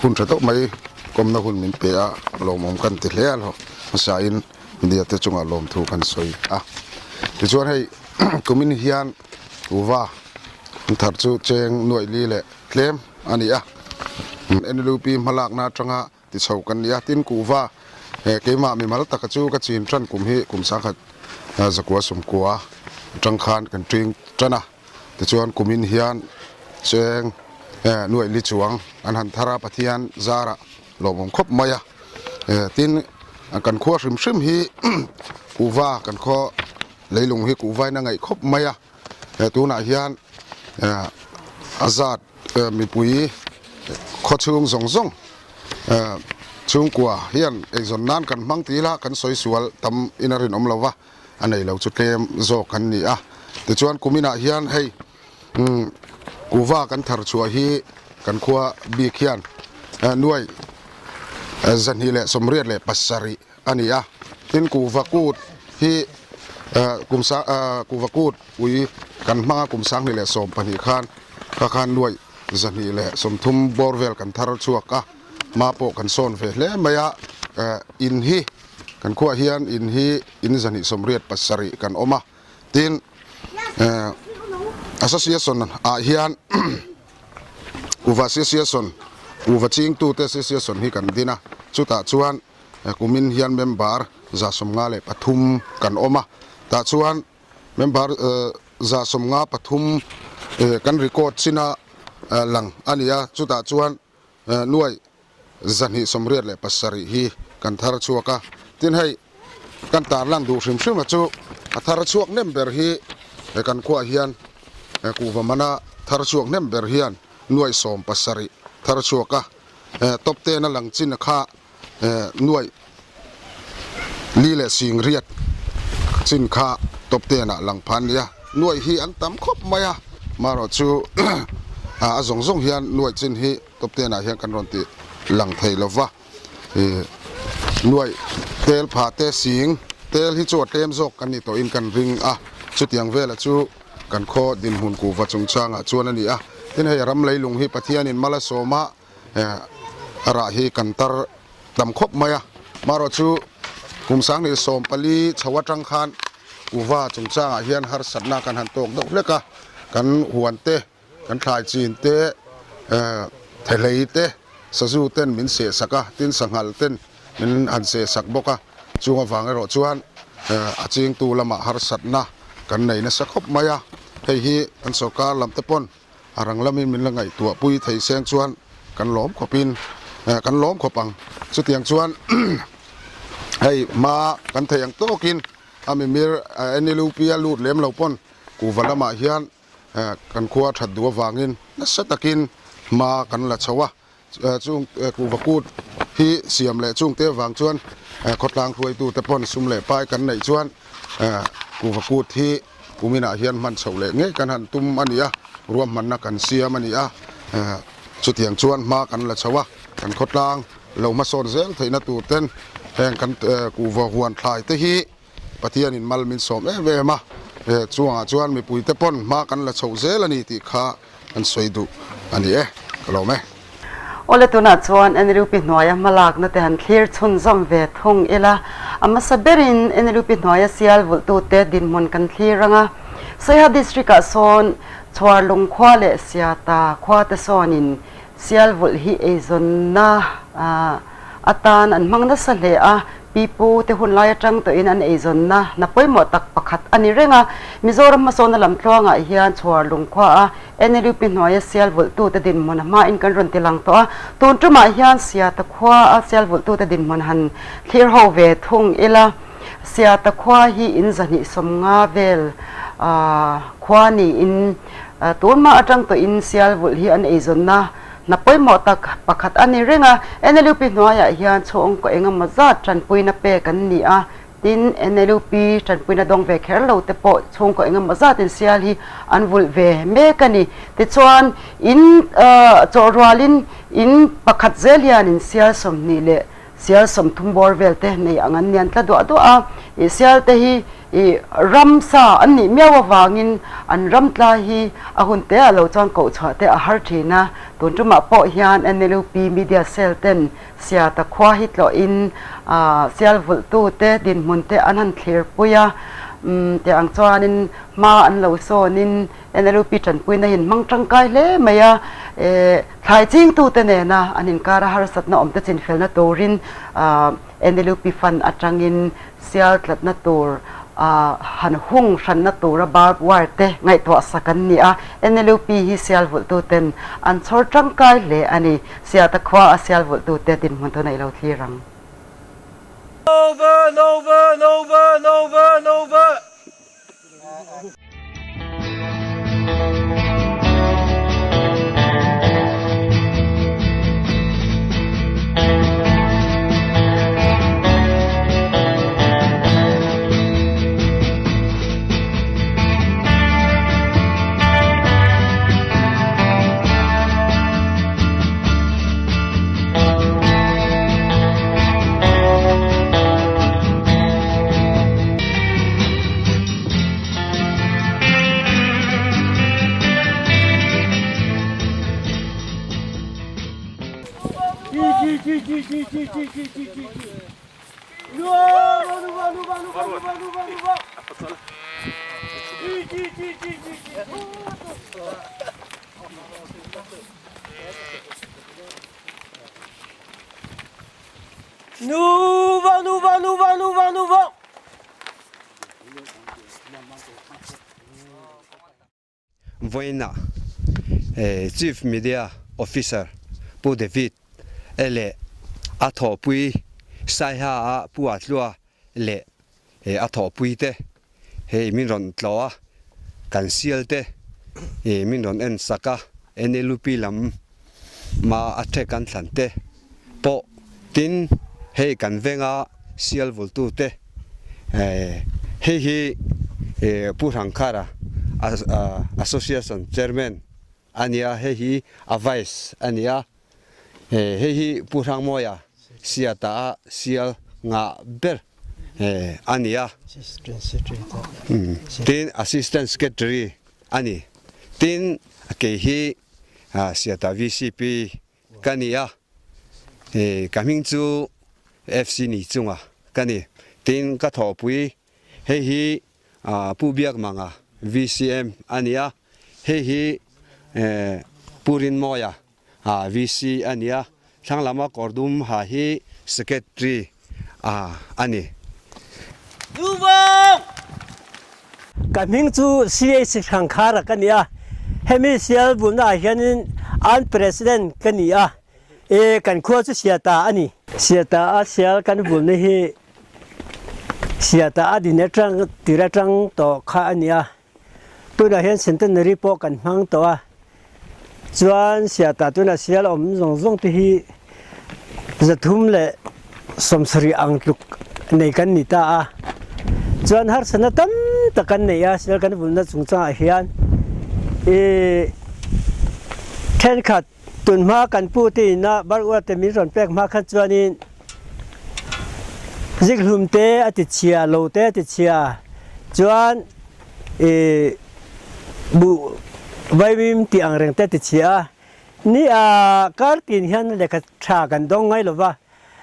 hun tha tawk mai kawmna hun min pe a, lawmawm kan ti hle a lo hmasain media te chungah lawmthu kan sawi a. Tichuan hei kumin hian kuhva thar chu cheng nuaih li leh tlem a ni a, NLUP hmalakna atanga ti chho kan ni a, tin kuhva he keimah mimal taka chu ka chin tan kum hi kum sangkhat zakua sawmkua atang khan kan ṭing tan a, tichuan kumin hian cheng nuaih li chuang an han thar a, Pathian zarah lawmawm khawp mai a, tin kan khua hrim hrim hi kuhva kan khaw leilung hi kuhvain a ngaih khawp mai a. Tunah hian a zat mipui khawchhung zawng zawng chhungkua hian eizawn nan kan hmang ti ila kan sawi sual tam in a rinawm lo va, a nei lo chu tlem zawk kan ni a. Tichuan kuminah hian hei kuhva kan thar chhuah hi kan khua bik hian nuai 287 a ni a, tin kuhva kut hi kum sa kuhva kut ui kan hmang a kum 2012 khan kha khan nuaih 230 bawr vel kan thar chhuak a, hma pawh kan sawn ve hle mai a, in hi kan khuah hian in hi in 287 kan awm a, tin association ah hian kuhva association kuhva chingtute association hi kan din a, chutah chuan. Kumin hian member 153 kan awm a, tah chuan member 153 kan record chin a. lang a ni a, chutah chuan nuai 287 hi kan thar chhuak a. Tin hei kan tarlan duh hrim hrim a chu a thar chhuak hnem ber hi kan khuaah hian kuhva mana thar chhuak hnem ber hian nuai 70 thar chhuak a, top ten a lang chin a kha nuai li leh sing riat chin kha top ten ah lang phan nia. Nuai hi an tam khawp mai a, marawh chu a zawng zawng hian nuai chin hi top ten ah hian kan rawn ti lang thei lo va. Nuai tel pha te sing tel hi chu a tlem zawk kan ni tawhin kan ring a, chutiang vela chu kan khaw dinhmun kuhva chungchangah chuan a ni a. Tin hei ram leilung hi Pathianin mal a sawm a, a rah hi kan tar tam khawp mai a, marawh chu kum 2014 chho atang khan kuhva chungchangah hian harsatna kan han tawk deuh hlek a, kan huan te, kan thlai chin te, thehlei te, sazu ten min seh sak a, tin sanghal ten min han seh sak bawk a, chung avang erawh chuan a chingtu lamah harsatna kan nei nasa khawp mai a, hei hi kan sorkar lam te pawn A rang lamin min la ngaihtuah pui thei seng chuan kan lawm khawpin kan lawm khawp ang. Chutiang chuan hei hma kan thei ang tawkin a mimir NLUP a lut lem lo pawn kuhva lamah hian kan khua that duh avangin nasa takin hma kan la chho a. Chung kuhva kut hi siam leh chungte avang chuan khawtlang hruaitute pawn sum leh pai kan neih chuan kuhva kut hi kuminah hian hman chhoh leh ngei kan han tum a ni a, ruahmanna kan siam a ni a. Chutiang chuan hma kan la chho a, kan khawtlang lo hmasawn zel theihna tur ten heng kan kuhva huan thlai te hi Pathianin mal min sawm em em a, chungah chuan mipuite pawn hma kan la chhoh zel a ni tih kha an sawi duh a ni e, ka lawm e. Awle tunah chuan NLUP hnuaia hmalakna te han thlir chhunzawm ve thung ila, a hmasa berin NLUP hnuaia sial vulhtute dinhmun kan thlir ang a. Saiha District-ah sawn Chhuarlung khua leh Siata khua te sawnin sial vulh hi eizawnna atan an hmang nasa hle a, Pipu te hun lai atang tawhin an eizawnna hna pawimawh tak pakhat a ni reng a. Mizoram hmasawnna lam tluangah hian chhuar lungkhua a NLUP hnuaia sial vulhtute dinhmun a hmain kan rawn ti lang tawh a. Tun tumah hian Siata khua a sial vulhtute dinhmun han thlir ho ve thung ila. Siata khua hi in 250 vel khua niin tunmah atang tawhin sial vulh hi an eizawnna Hna pawimawh tak pakhat a ni reng a, NLUP hnuaiah hian chhungkaw eng emaw zat tanpuina pek an ni a, tin NLUP tanpuina dawng ve kher lo te pawh chhungkaw eng emaw zat insial hi an vulh ve mek a ni. Tichuan, in chawh rualin in pakhat zel hian insial 20 leh Sial 30 bawr vel te nei ang an nian tla duah duah a, ih sial te hi ih ramsa an nih miau avangin an ram tla hi a hun te ah lo chuan koh chhuah te a har thin a, tun tumah pawh hian NLUP Media Cell ten Siata khua hi tlawhin ah sial vulh tu te dinhmun te an han thlir pui a, umm tih ang chuanin hma an lo sawnin NLUP tanpuina hi an hmang tangkai hle mai a, eh thlai chingtute nena an inkara harsatna awmte chinfelna turin NLUP fund atangin sial tlatna tur han hung hranna tura barbed wire te ngaihtuah sak an ni a, NLUP hi sial vulhtuten an chhawr tangkai hle a ni. Siata khua a sial vulhtute dinhmun tuna i lo thlir ang. Over and over and over and over and over. Vawiinah Chief Media Officer Pu David leh a thawhpui Saiha a Pu Atlua leh a thawhpui te hei min rawn tlawh a, kan sial te min rawn en sak a, NLUP lam ma a thek an thlan te pawh tin hei kan venga sial vultu te hei hi Pu Hrangkhara Association Chairman a nia, hei hi a Vice a nia, hei hi Pu Hrangmawia Siata a sial ngah ber a nia, tin Assistant Secretary a ni, tin kei hi Siata VCP ka ni a, ka hming chu FC ni chunga ka ni, tin ka thawhpui hei hi Pu Biakmanga VCM a ni a, hei hi Pu Rinmawia VC a ni a, thlang lama kawrdum ha hi Secretary a ni. Ka hming chu CH Hrangkhara ka ni a, hemi sial bulnaah hianin an President ka ni a, e kan khua chu Siata a ni. Siata a sial kan bulna hi Siata a din atang tir atang tawh kha a ni a, tunah hian centenary pawh kan hmang tawh a, chuan Siata tunah sial awm zawng zawng te hi 370 ang tluk nei kan ni ta a, chuan harsatna tam tak kan nei a, sial kan vulna chungchangah hian ih thenkhat tunhma kan pu te ina barua te min rawn pek hma khan chuanin zikhlum te a ti chhia, lo te a ti chhia, chuan ih buh vaimim tih ang reng te a ti chhia a. Ni a, kar tin hian lehkha tha kan dawng ngai lo va,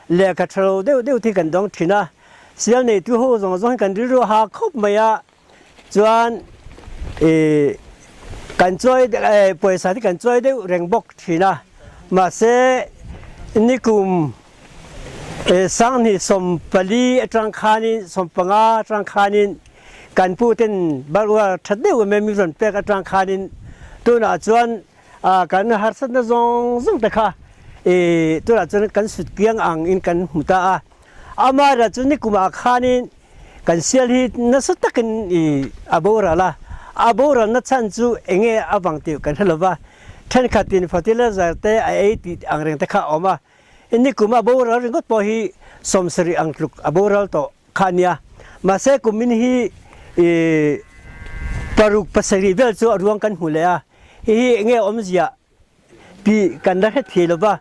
lehkha tha lo deuh deuh hi kan dawng thin a, sial neitu ho zawng zawng hi kan rilru a ha khawp mai a, chuan ih kan chawi pawisa hi kan chawi deuh reng bawk thin a, mahse nikum sanghnih 14 atang khanin 15 atang khanin kan pu ten barua tha deuh em em min rawn pek atang khanin tunah chuan Kan harsatna zawng zawng te kha tunah chuan kan sut kiang ang in kan hmu ta a. Amaherawh chu nikumah khanin kan sial hi nasa takin a boral a. A boralna chhan chu enge a vang tih kan hre lova. Thenkhatin fertilizer te a ei tih ang reng te kha a awm a. Nikum a boral ringawt pawh hi 70 ang tluk a boral tawh. Kha nia. Mahse kumin hi i paruk pasarih vel chu a ruang kan hmu leh a, hihi enge awmzia tih kan la hre thei lova.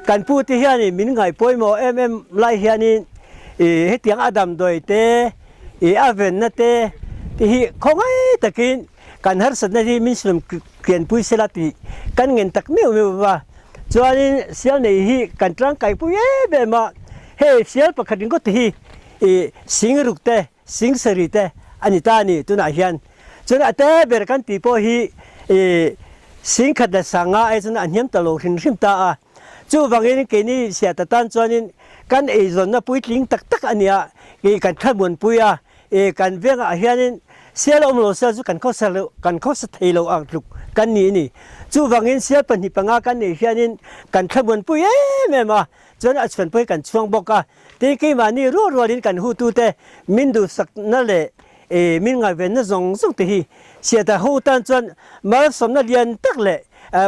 Kan pu te hianin min ngaih pawimawh em em lai hianin i hetiang a damdawi te, i a venna te te hi khawngaih takin kan harsatna hi min sulum kianpui sela tih kan ngen tak meuh meuh va. Chuanin sial nei hi kan tangkaipui em em a, hei sial pakhat ringawt te hi ih sing ruk te, sing sarih te a ni ta a ni tunah hian. Chuan a te ber kan tih pawh hi ih sing khat leh sanga ai chuan a hniam ta lo hrim hrim ta a. Chuvangin keini siata tan chuanin kan eizawnna puitling tak tak a nia ih kan thlamuanpui a, E kan vengah hianin sial awm lo sial chu kan khawsa lo kan khawsa thei lo ang tluk kan ni a ni. Chuvangin sial pahnih panga kan neih hianin kan thlamuanpui em em a, chuan a chhuan pawh hi kan chhuang bawk a. Tin keimahni rual rualin kan hutute min duhsakna leh e min ngaihvenna zawng zawng te hi siata ho tan chuan malsawmna lian tak leh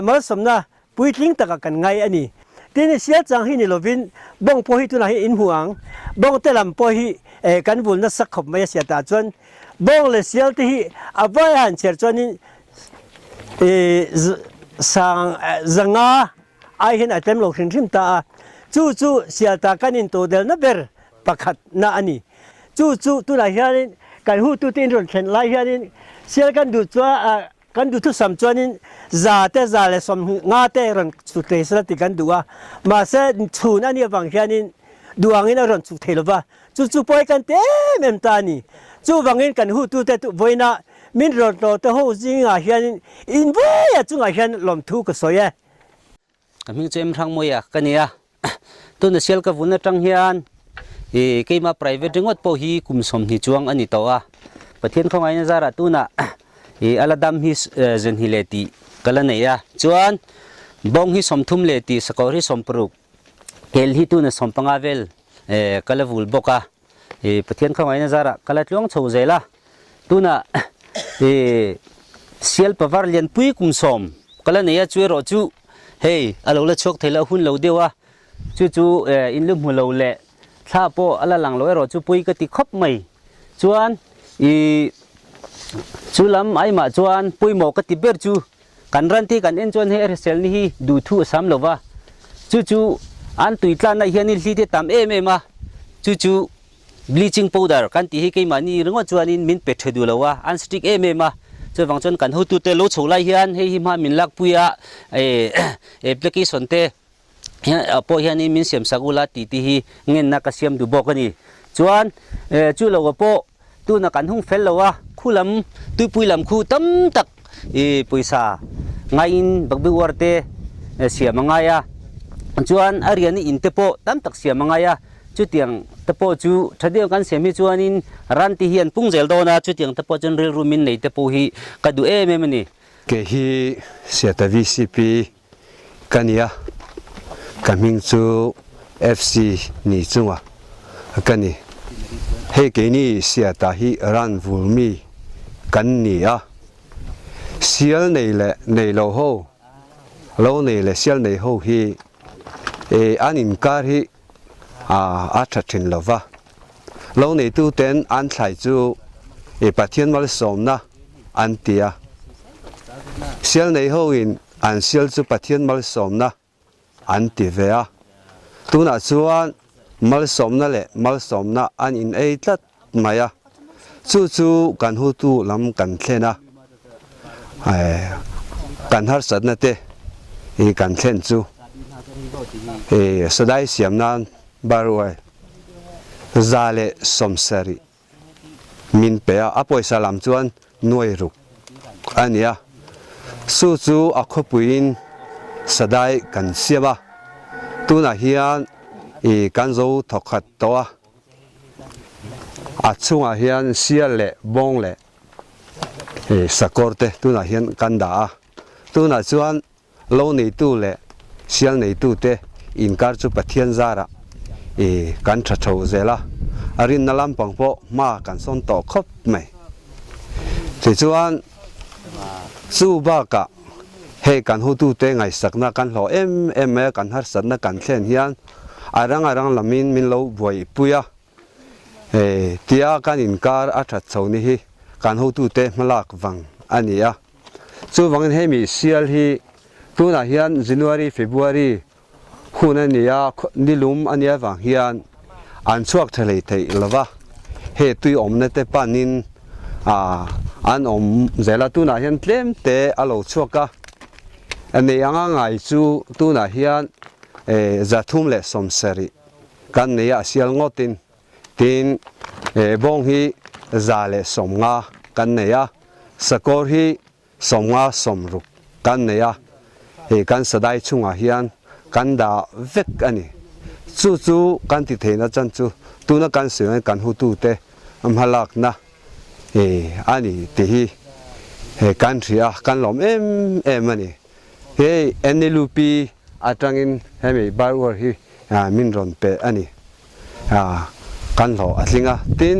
malsawmna Puitling takah kan ngai a ni. Tin, sial chang hi ni lovin bawng pawh hi tunah hian in hmu ang. Bawng te lam pawh hi kan vul nasa khawp mai a sia tah chuan bawng leh sial te hi a vai a han chher chuanin sang zanga ai hian a tlem lo hrim hrim ta a. Chu chu sial ta kan intodelna ber pakhat na a ni. Chu chu tunah hianin kan hutute in rawn thlen lai hianin sial kan duh chuan Kan duhthusam chuanin za te za leh 50 te rawn chhut thei sela tih kan duh a, mahse chhun a nih avang hianin duh angin a rawn chhuk thei lova, chu chu pawi kan ti em em ta a ni. Chuvangin kan hutute tu vawiinah min rawn tlawh te ho zingah hianin in vaia chungah hian lawmthu ka sawi e. Ka hming chu Emhrangmawia ka ni a, tuna sial ka vun atang hian ih keima private ringawt pawh hi kum 20 chuang a ni tawh a, Pathian khawngaihna zarah tunah ih a la dam hi zenhi leh tih ka la nei a. Chuan bawng hi 30 leh tih sakawr hi 60 kel hi tuna 15 vel ka la vul bawk a. Pathian khawngaihna zarah ka la tluang chho zel a. Tuna sial pavar lianpui kum 10 ka la nei a, chu erawh chu hei a lo la chhuak thei lo hun lo deuh a. Chu chu in lu hmu lo leh thla pawh a la lang lo erawh chu pui ka ti khawp mai. Chuan i chu lam aimah chuan pawimawh ka ti ber chu kan ran te kan en chuan hei a hrisel ni hi duh thu a sam lo va. Chu chu an tui tlanna hianin hli te tam em em a, chu chu bleaching powder kan tih hi keimahni ringawt chuanin min pe tha duh lo a, an strict em em a. Chuvang chuan kan hotute lo chho lai hian hei hi hma min lakpui a, application te pawh hianin min siam sak ula tih te hi ngenna ka siam duh bawk a ni. Chuan chu lo pawh tuna kan hung fel lo a, khu lam tuipui lam khu tam tak pawisa ngaiin bakbi uar te siam a ngai a, chuan a riahna in te pawh tam tak siam a ngai a, chutiang te pawh chu tha deuh kan siam hi chuanin ran te hi an pung zel dawn a, chutiang te pawh chuan rilru min nei te pawh hi ka duh em em a ni. Kei hi Siata VCP Ka nia, ka hming chu FC ni chunga ka ni. Hei keini Siata hi ran vul mi kan ni a, sial nei leh nei lo ho, lo nei leh sial nei ho hi an inkar hi a tha thin lo va. Lo neitu ten an thlai chu Pathian malsawmna an ti a, sial nei ho in An sial chu Pathian malsawmna an ti ve a, tunah chuan malsawmna leh malsawmna an in ei tlat mai a, chu chu kan hutu lam kan thlen a, kan harsatna te kan thlen chu sadai siam nan Baruai 170. Min pe a, a pawisa lam chuan nuai ruk a ni a. Chu chu a khawpuiin sadai kan siam a, tunah hian i kan zo thawkhat tawh a. A chhungah hian sial leh bawng leh sakawr te tunah hian kan dah a. Tunah chuan Lo neitu leh sial neitute inkar chu Pathian zarah i kan tha tho zel a, a rinna lampang pawh hma kan sawn tawh khawp mai. Tichuan, chu bakah hei kan hotute ngaihsakna kan hlawh em em mai a, kan harsatna kan thlen hian a rang a rang lamin min lo buaipui a, tia kan inkar a that chho ni hi kan hotute hmalak vang a ni a. Chuvangin hemi sial hi tunah hian January, February hun a ni a, nilum a nia vang hian an chhuak tha hlei theih lo va, hei tui awmna te panin an awm zel a, tunah hian tlem te a lo chhuak a, nei anga ngai chu tunah hian 370 kan nei a, a sial ngawtin Tin, he bawng hi 150 kan nei a, sakawr hi 50 60 kan nei a, hei kan sadai chungah hian kan dah vek a ni. Chu chu kan ti theihna chan chu tuna kan sawi kan hutute hmalakna a ni tih hi hei kan hria a, kan lawm em em a ni. Hei NLUP atangin hemi bar uar hi min rawn pe a ni. Kan hlawh a tling a, tin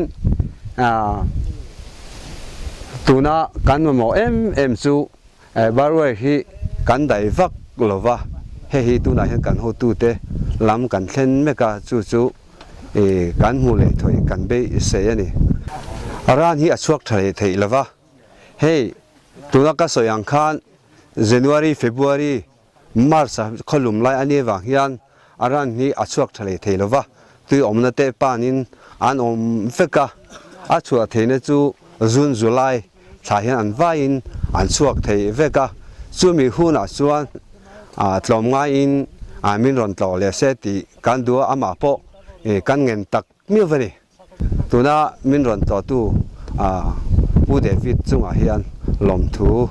tuna kan mamawh em em chu barware hi kan daih vak lo va, hei hi tunah hian kan hotute lam kan thlen mek a, chu chu kan hmu leh thawih kan beisei a ni. Ran hi a chhuak tha leh theih lo va, hei tuna ka sawi ang khan January, February, March a khawlum lai a nih avang hian a ran hi a chhuak tha leh thei lo va, tui awmna te panin an awm vek a, a chhuah theihna chu June, July thla hian an vaiin an chhuak thei vek a, chumi hunah chuan tlawm ngaiin min rawn tlawh leh se tih kan duh a, amah pawh kan ngen tak miau a ni. Tuna min rawn tlawhtu Pu David chungah hian lawmthu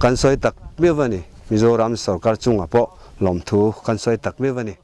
kan sawi tak miau a ni. Mizoram sorkar chungah pawh lawmthu kan sawi tak miau a ni.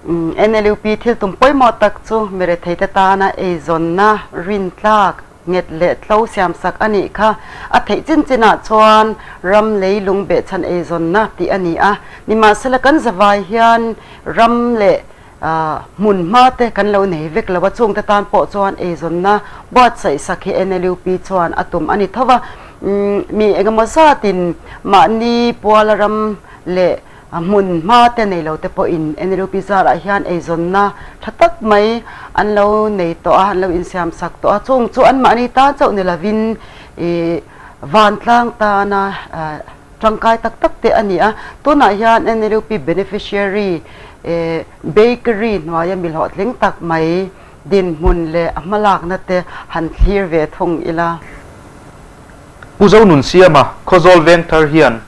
NLUP thil tum pawimawh tak chu miretheite tana eizawnna rintlak nghet leh tlo siamsak a nih kha. A theih chin chinah chuan ram leilung behchhan eizawnna tih a ni a. Nimahsela kan zavai hian ram leh hmun hma te kan lo nei vek lo a, chungte tan pawh chuan eizawnna buatsaih sak hi NLUP chuan a tum a ni tho va. Mi engemaw zatin mahni puala ram leh hmun hma te nei lo te pawhin NLUP zarah hian eizawnna tha tak mai an lo nei tawh a, an lo insiam sak tawh a, chung chu anmahni tan chauh ni lovin ih vantlang tana tangkai tak tak te a ni a. Tunah hian NLUP beneficiary ih bakery hnuaia mi hlawhtling tak mai dinhmun leh a hmalakna te han thlir ve thung ila. Pu Zonunsiama Khawzawl Vengthar hian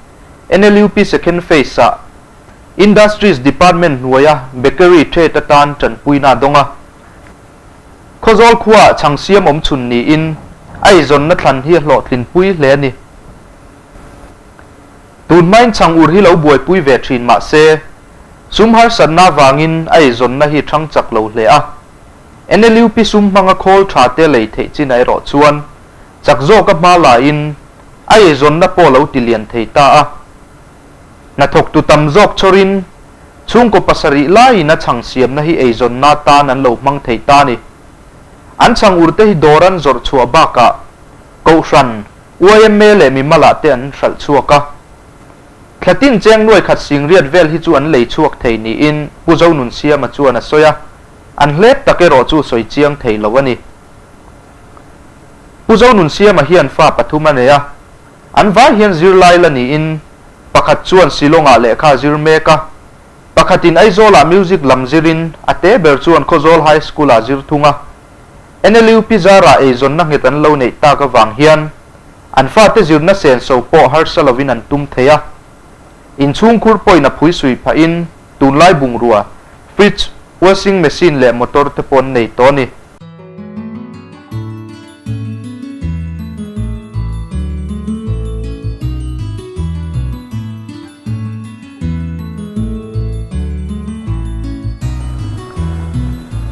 NLUP Second Phase-ah Industries Department hnuaia Bakery trade atan tanpuina a dawng a. Khawzawl khuaah chhang siam awm chhun niin a eizawnna thlan hi a hlawhtlinpui hle a ni. Tun hmain chhang ur hi lo buaipui ve thin mah se, sum harsatna avangin a eizawnna hi thang chak lo hle a. NLUP sum hmanga khawl tha te lei theih chin a erawh chuan Chak zawka hma laiin a eizawnna pawh lo ti lian thei ta a. Hnathawktu tam zawk chawrin chhungkaw pasarih laiin a chhang siamna hi eizawnna atan an lo hmang thei ta a ni. An chhang urte hi dawr an zawrh chhuah bakah Kohhran, YMA leh mimalah te an hralh chhuak a. Thlatin cheng nuai khat singriat vel hi chu an lei chhuak thei niin Pu Zonunsiama chuan a sawi a, an hlep tak erawh chu sawi chiang thei lo a ni. Pu Zonunsiama hian fa pathum a nei a, an vai hian zirlai la niin pakhat chuan Shillong-ah lehkha a zir mek a, pakhatin Aizawl-ah music lam zirin a te ber chuan Khawzawl High School-ah zir thung a. NLUP zarah eizawnna nghet an lo neih tak avang hian an fate zirna senso pawh harsa lovin an tum thei a. Inchhungkhur pawhin a phuisui phahin tunlai bungrua, fridge, washing machine leh motor te pawh an nei tawh a ni.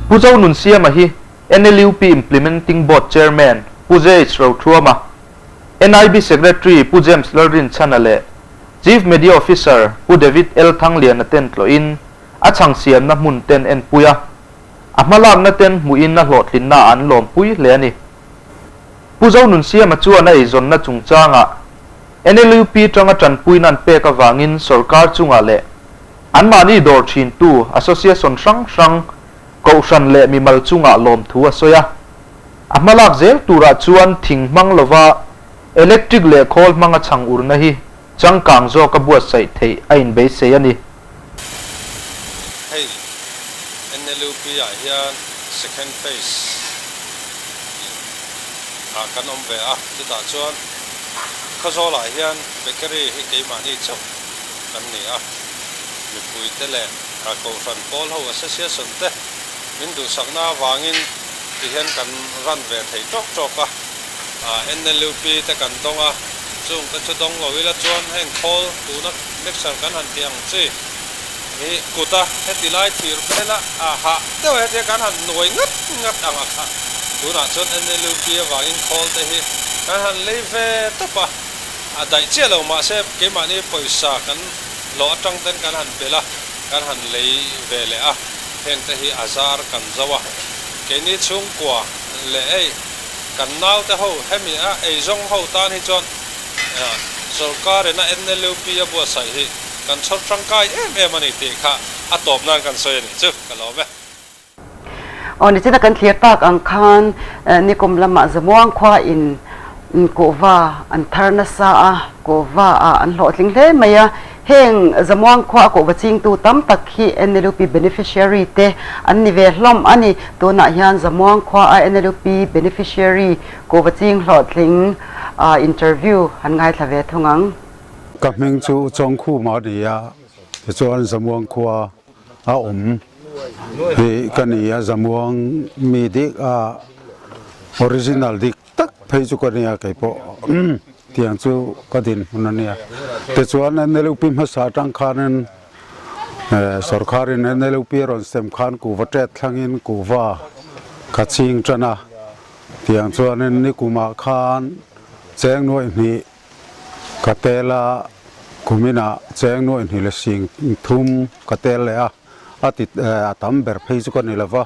Pu Zonunsiama hi NLUP Implementing Board Chairman Pu JH Rothuama, NIB Secretary Pu James Lalrinchhana leh Chief Media Officer Pu David L Thangliana ten tlawhin a chhang siamna hmun ten enpui a. A hmalakna ten hmuhin a hlawhtlinna ah an lawmpui hle a ni. Pu Zonunsiama chuan a eizawnna chungchangah NLUP tanga tanpuina an pek avangin sorkar chungah leh anmahni dawr thintu association hrang hrang, kohhran leh mimal chungah lawmthu a sawi a. A hmalak zel turah chuan thing hmang lova electric leh khawl hmanga chhang urna hi changkang zawka buatsaih theih a inbeisei a ni. Hei NLUP ah hian second phase ah kan awm ve a, chutah chuan Khawzawl ah hian bakery hi keimahni chauh kan ni a, mipui te leh Kohhran pawl ho association te min duhsakna avangin ti hian kan run ve thei tawk tawk a. NLUP te kan dawng a, chung te chu dawng lo ila chuan heng khawl tuna mixer kan han tih ang chi hi kut a heti lai thir vela a hah deuh hetia kan han nuai ngat ngat ang a kha tunah chuan NLUP avangin khawl te hi kan han lei ve tawp a, a daih chiah lo mahse keimahni pawisa kan hlawh atang ten kan han belh a, kan han lei ve leh a, heng te hi a zar kan zo a, keini chhungkua leh hei. Kan naute ho hemi a eizawng ho tan hi chuan sorkar ina NLUP a buatsaih hi kan chhawr tangkai em em a ni tih kha a tawp nan kan sawi a nih chu ka lawm e. Aw nichina kan thlir tak ang khan nikum lamah Zamuang khua in kuhva an thar nasa a, kuhva ah an hlawhtling hle mai a, Heng Zamuang khua a kohva chingtu tam tak hi NLUP beneficiary te an ni ve hlawm a ni. Tunah hian Zamuang khua a NLUP beneficiary kohva ching hlawhtling interview an ngaithla ve thung ang. Ka hming chu Chawngkhuma a ni a, tichuan Zamuang khua a awm hi ka ni a, Zamuang mi dik a original dik tak phei chu ka nia kei pawh tiang chu ka dinhmun a nia. Tichuan NLUP hmasa atang khanin Sorkharin NLUP a rawn sem khan kuhva ṭet thlangin kuhva ka ching ṭan a, tiang chuanin nikumah khan cheng nuaih hnih ka tel a, kuminah cheng nuaih hnih leh sing thum ka tel leh a, a ti a tam ber phei chu ka ni lo va,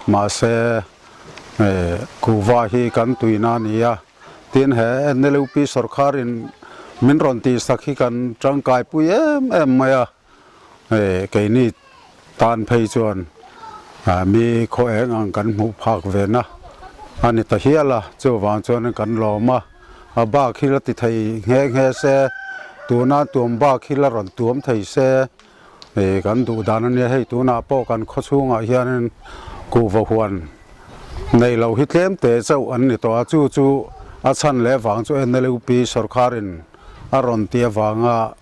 mahse kuhva hi kan tuina a ni a. Tin, he NLUP sorkharin min rawn tihsak hi kan tangkaipui em em mai a, keini tan phei chuan mi khaw eng ang kan hmuh phak ve na a ni ta hial a, chuvang chuan kan lawm a, a bak hi la ti thei nghe nghe se, tuna tuam bak hi la rawn tuam thei se, Kan duh dan a nia, hei tunah pawh kan khaw chhungah hianin kuhva huan nei lo hi tlem te chauh an ni tawh a, chu chu a chhan leh vang chu NLUP sorkharin a rawn tih avanga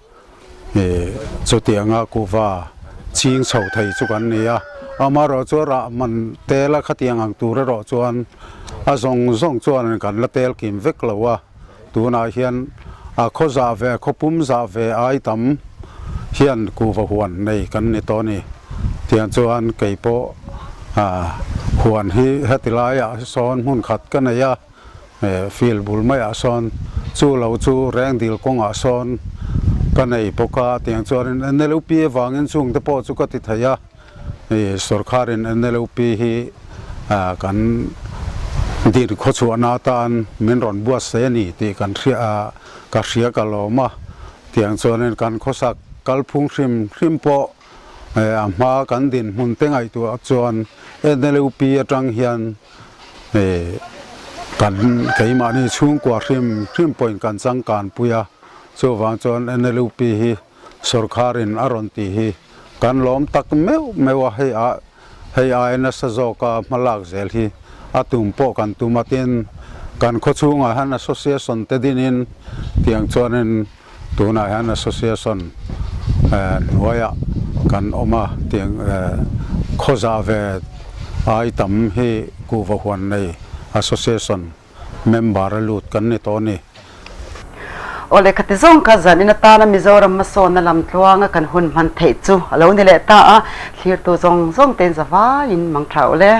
chutianga kuhva ching chho thei chu kan ni a, amaherawh chu rah man tel a khatiang ang tur erawh chuan a zawng zawng chuan kan la tel kim vek lo a. Tunah hian a khaw zah ve, khaw pum zah ve ai tam hian kuhva huan nei kan ni tawh a ni. Tiang chuan kei pawh huan hi heti laiah sawn hmun khat ka nei a, field bul maiah sawn chu lo chu rengdil kawngah sawn ka nei bawk a. Tiang chuanin NLUP avangin chungte pawh chu ka ti thei a. Sorkharin NLUP hi kan din khawchhuahna atan min rawn buatsaih a ni tih kan hria ka hria ka lawm a, tiang chuanin kan khawsak kalphung hrim hrim pawh a hma kan dinhmun te ngaihtuah chuan NLUP atang hian kan keimahni chhungkua hrim hrim pawhin kan changkanpui a, chuvang chuan NLUP hi Sorkharin a rawn tih hi kan lawm tak meuh meuh a, hei a hei aia nasa zawka hmalak zel hi a tum pawh kan tum a, tin kan khawchhungah hian association te dinin tiang chuanin tunah hian association hnuaiah kan awm a, tiang khawzah ve ai tam hi kuhva huan nei association. Member a lut kan ni tawh a ni. Aw lehkha zawng kha zanin atana Mizoram hmasawnna lam tluanga kan hun hman theih chu a lo ni leh ta a, thlirtu zawng zawng tein zavaiin mang tha u le.